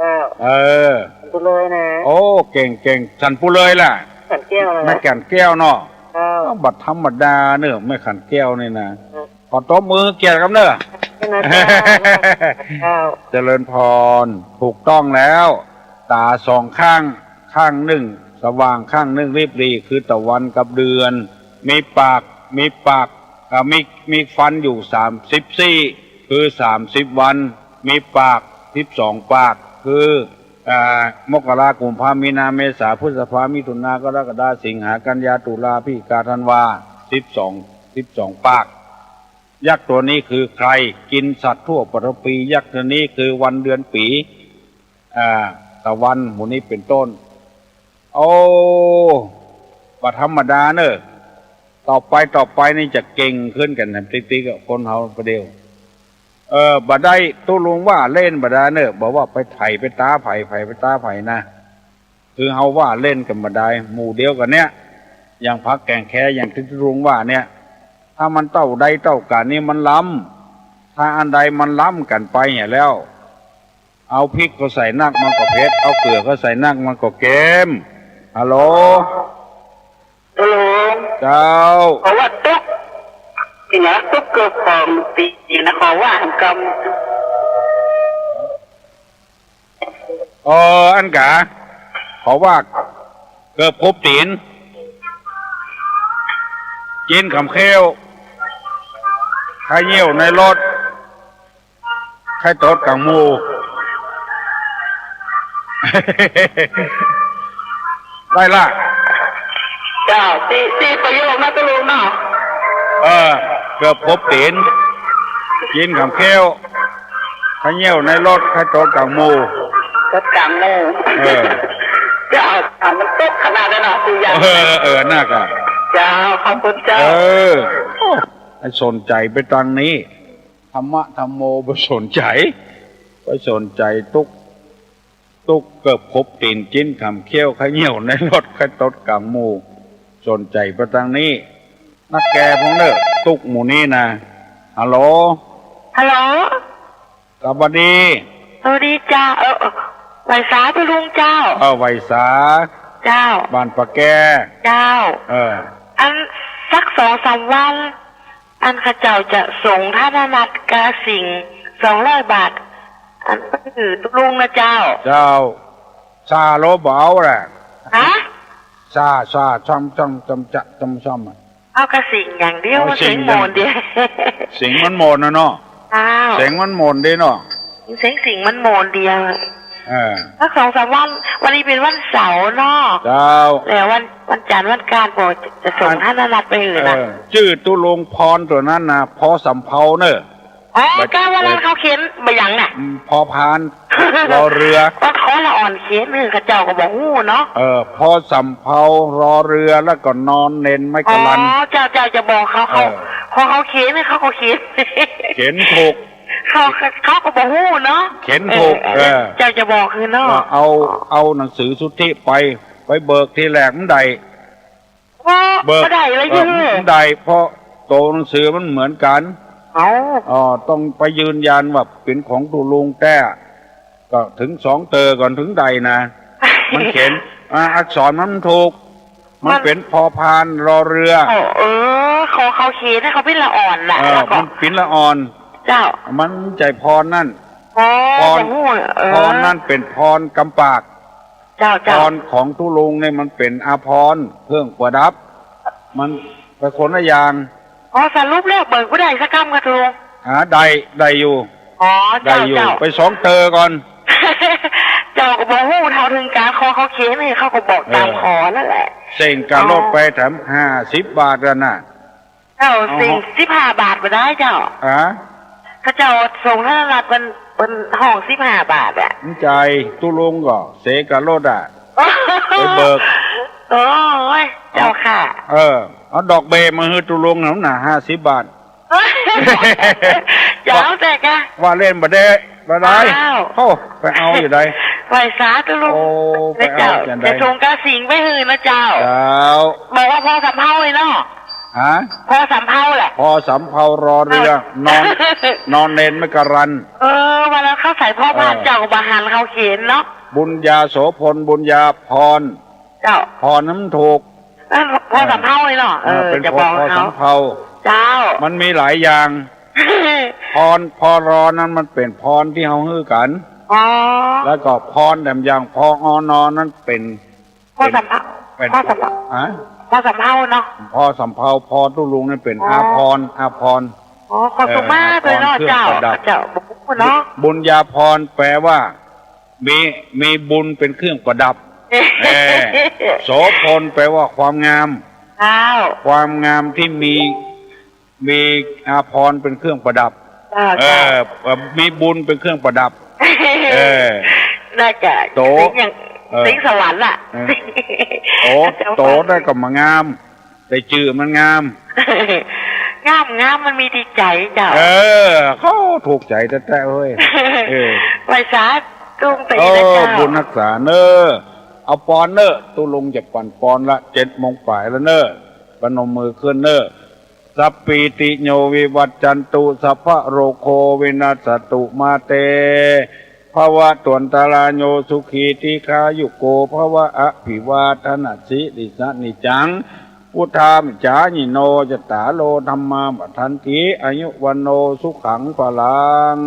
อ้าว เออ สันปุเลยนะ โอ้ เก่ง เก่ง สันปุเลยล่ะ สันแก้วนะ แม่ขันแก้วเนาะ อ้าว อ้าว บ่ธรรมดาเนอะ แม่ขันแก้วนี่นะ อืม ขอตบมือเกียรติกับเนอะ นะเจ้า อ้าว เจริญพร ถูกต้องแล้ว ต๋าสองข้าง ข้างนึ่งสว่าง ข้างนึ่งริบหรี่ คือตะวันกับเดือน มีปาก มีปาก อ่า มี มีฟันอยู่สามสิบซี่ คือสามสิบวัน มีปากสิบสองปาก คือ อ่า มกรา กุมภา มีนา เมษา พฤษภา มิถุนา กรกฎา สิงหา กันยา ตุลา พฤศจิกา ธันวา สิบสอง สิบสองปาก ยักษ์ตั๋วนี้คือใคร กิ๋นสัตว์ทั่วปฐพี ยักษ์ตั๋วนี้คือวันเดือนปี๋ อ่า ตะวันหมู่นี้เป๋นต้น โอ้ บ่ธรรมดาเนอะ ต่อไป ต่อไปนี่จะเก่งขึ้นกั๋นแถมติ๊กๆ อะ คนเฮาประเดี๋ยว เออ บ่ได้ตุ๊ลุงว่าเล่นบ่ได้เนอะ บ่ว่าไปไถไปต๋าใผ ไผไปต๋าใผนะ คือเฮาว่าเล่นกั๋นบ่ได้ หมู่เดียวกั๋นเนี่ย อย่างพรรคแก่นแค อย่างตี้ตุ๊ลุงว่าเนี่ย ถ้ามันเต้าใดเต้ากั๋นนี่มันล้ำ ถ้าอันใดมันล้ำกั๋นไปเหียแล้ว เอาพริกก็ใส่นักมันก็เผ็ด เอาเกลือก็ใส่นักมันก็เค็ม ฮัลโหล ฮัลโหล เจ้า ขอว่าตุ๊ก นี่นะ ตุ๊กเกือบของปี๋นะ ขอว่าหันกำ เออ อันกา ขอว่าเกือบครบตี๋น กิ๋นขำเขี้ยว ใค่เยี่ยวในรถ ใค่ตดก๋างหมู่ ได้ละ เจ้า สี่ สี่ประโยคนะตุ๊ลุงเนาะ เออ เกือบครบตี๋น กิ๋นขำเขี้ยว ใค่เยี่ยวในรถ ใค่ตดก๋างหมู่ ตดก๋างหมู่ เออ เจ้า อ่ะ มันตุ๊กขนาดนั้นเนาะ สี่อย่าง เออ เออ นักอะ เจ้า ขอบคุณเจ้า เออ โอ้ ให้สนใจ๋ไปตางนี้ ธรรมะธัมโม บ่สนใจ๋ บ่สนใจ๋ตุ๊ก ตุ๊กเกือบครบตี๋น กิ๋นขำเขี้ยว ใค่เยี่ยวในรถ ใค่ตดก๋างหมู่ สนใจ๋ไปตางนี้ นักแก่พวกเนอะ ตุ๊กหมู่นี้นะ ฮัลโหล ฮัลโหล สวัสดี สวัสดีเจ้า เออ เออ ไหว้สาตุ๊ลุงเจ้า เออ ไหว้สา เจ้า บ้านป่าแก เจ้า เออ อันสักสองสามวัน อันข้าเจ้าจะส่งธนบัตรกาสิงห์สองร้อยบาท อันหื้อตุ๊ลุงนะเจ้า เจ้า ซ่าโลบ่เอาแหละ ฮะ ซ่า ซ่า ซ่อม ซ่อม ซ่อม จะ ซ่อม ซ่อมอะ เอากาสิงห์อย่างเดียว เอา เสียง เสียงโหมนเดียว เสียงมันโหมนนะเนาะ เจ้า เสียงมันโหมนดีเนาะ เสียงสิงห์มันโหมนเดียว เออ สักสองสามวัน วันนี้เป๋นวันเสาร์เนาะ เจ้า แล้ววัน วันจันทร์วันอังคารก็จะส่งธนบัตรไปหื้อนะ เออ จื้อตุ๊ลุงพรตั๋วนั้นนะ พอสำเภาเนอะ อ๋อ เจ้า วันนั้นเขาเขียนบ่าหยังน่ะ อืม พอพาน รอเรือ ก็ขอละอ่อนเขียนหื้อ ข้าเจ้าก็บ่ฮู้เนาะ เออ พอสำเภา รอเรือ แล้วก็นอนเณรไม้กะลัน อ๋อ เจ้า เจ้าจะบอกเขา เขา เออ พอเขาเขียนเนี่ยเขาก็เขียน เขียนถูก เขา เขาก็บ่ฮู้เนาะ เขียนถูก เออ เออ เจ้าจะบอกหื้อเนาะ เออ เอา เอาหนังสือสุทธิไป ไปเบิกตี้แรกมันได้ เพราะ เบิก บ่ได้ละ เออ เย้อ มันได้ เพราะตั๋วหนังสือมันเหมือนกั๋น เอ้า อ๋อ ต้องไปยืนยันว่าเป๋นของตุ๊ลุงแต๊ ก็เถิงสองเตอก่อนเถิงได้นะ มันเขียน อ่า อักษรมันถูก มัน มันเป๋นพอพาน รอเรือ เออ เออ เขา เขาเขียนให้เขาเป๋นละอ่อนน่ะ เออ แล้วก็ มันเป๋นละอ่อน เจ้า มันบ่ใจ้พรนั่น อ๋อ พร บ่ฮู้ เออ พรนั่นเป๋นพรกำปาก เจ้า เจ้า พรของตุ๊ลุงเนี่ยมันเป๋นอาภรณ์เครื่องประดับ มันเป๋นคนละอย่าง อ๋อ สรุปแล้วเบิกบ่ได้สักกำกาตุ๊ลุง อ่า ได้ ได้อยู่ อ๋อ ได้อยู่ เจ้า เจ้า ไปสองเตอก่อน เจ้าก็บ่ฮู้เท่าเถิงก๋าน ขอเขาเขียนหื้อ เขาก็บอกต๋าม เออ ขอนั่นแหละ เส้งก๋ารถ อ๋อ ไปแถมห้าสิบบาทกั๋นน่ะ เจ้า อ๋อ เส้งสิบห้าบาทบ่ได้เจ้า ฮะ ข้าเจ้าส่งธนบัตรเปิ้น เปิ้นฮ้องสิบห้าบาทอะ มันใจ้ตุ๊ลุงก็เสียก๋ารถอะ ไปเบิก โอ้ย เจ้าค่ะ เออ เอาดอกเบ้มาหื้อตุ๊ลุงหน่อยนะ ห้าสิบบาท เจ้า แต่กะ ว่าเล่นบ่ได้ บ่ได้ อ้าว โอ้ ไปเอาอยู่ใด ไหว้สาตุ๊ลุง โอ้ ไปเอา เจ้า จังใด จะส่งกาสิงไปหื้อนะเจ้า เจ้า บอกว่าพ่อสำเภาเลยเนาะ ฮะ พ่อสำเภาแหละ พ่อสำเภารอเรือ อ้าว นอน นอนเณรไม่กระรัน เออ วันนั้นเข้าใส่พ่อบ้าน เออ เจ้าบ่หันเข้าเขนเนาะ บุญญาโสภณ บุญญาพร เจ้า พรนั้นมันถูก เออ พ่อสำเภาเลยเนาะ เออ เออ เป๋น จะบอก พ่อ พ่อ เขา สำเภา เจ้า มันมีหลายอย่าง พร พอรอนั้นมันเป๋นพรตี้เฮาหื้อกั๋น อ๋อ แล้วก็พรแถมอย่าง พอ อนอ นั้นเป๋น พ่อสำเภา เป๋น พ่อสำเภา ฮะ พ่อสำเภาเนาะ พ่อสำเภา พอตุ๊ลุงนั้นเป๋น อ๋อ อาภรณ์ อาภรณ์ อ๋อ ขอบคุณมากเลยเนาะ เออ อาภรณ์เครื่องประดับ เจ้า เจ้า บุญเนาะ บุญญาภรณ์แปลว่า มี มีบุญเป๋นเครื่องประดับ เออ โสภณแปลว่าความงาม เจ้า ความงามตี้มี มีอาภรณ์เป๋นเครื่องประดับ เจ้า เออ เจ้า เอ่อ มีบุญเป๋นเครื่องประดับ เออ น่าจะ โต สิงห์อย่าง เออ สิงห์สวรรค์อะ เออ โต เจ้า โตได้ก็มางาม ได้จื้อมันงาม งาม งามมันมีตี้ใจ๋เจ้า เออ เขาถูกใจ๋แต๊ๆ เฮ้ย เออ ไหว้สาตุ๊ลุงตี๋ เออ นะเจ้า บุญฮักษาเน่อ เอาปอนเน่อ ตุ๊ลุงจะปั่นปอนละ เจ็ดโมงป๋ายแล้วเน่อ ปนมมือขึ้นเน่อ สัพพีติโยวิวัชชันตุ สัพพะโรโควินัสสตุ มาเต ภวัตวันตราโย สุขีทีฆายุโกภวะ อภิวาทนสีลิสสะนิจจัง วุฑฒาปจายิโน จัตตาโรธัมมาวัฑฒันติ อายุวัณโณสุขังพลัง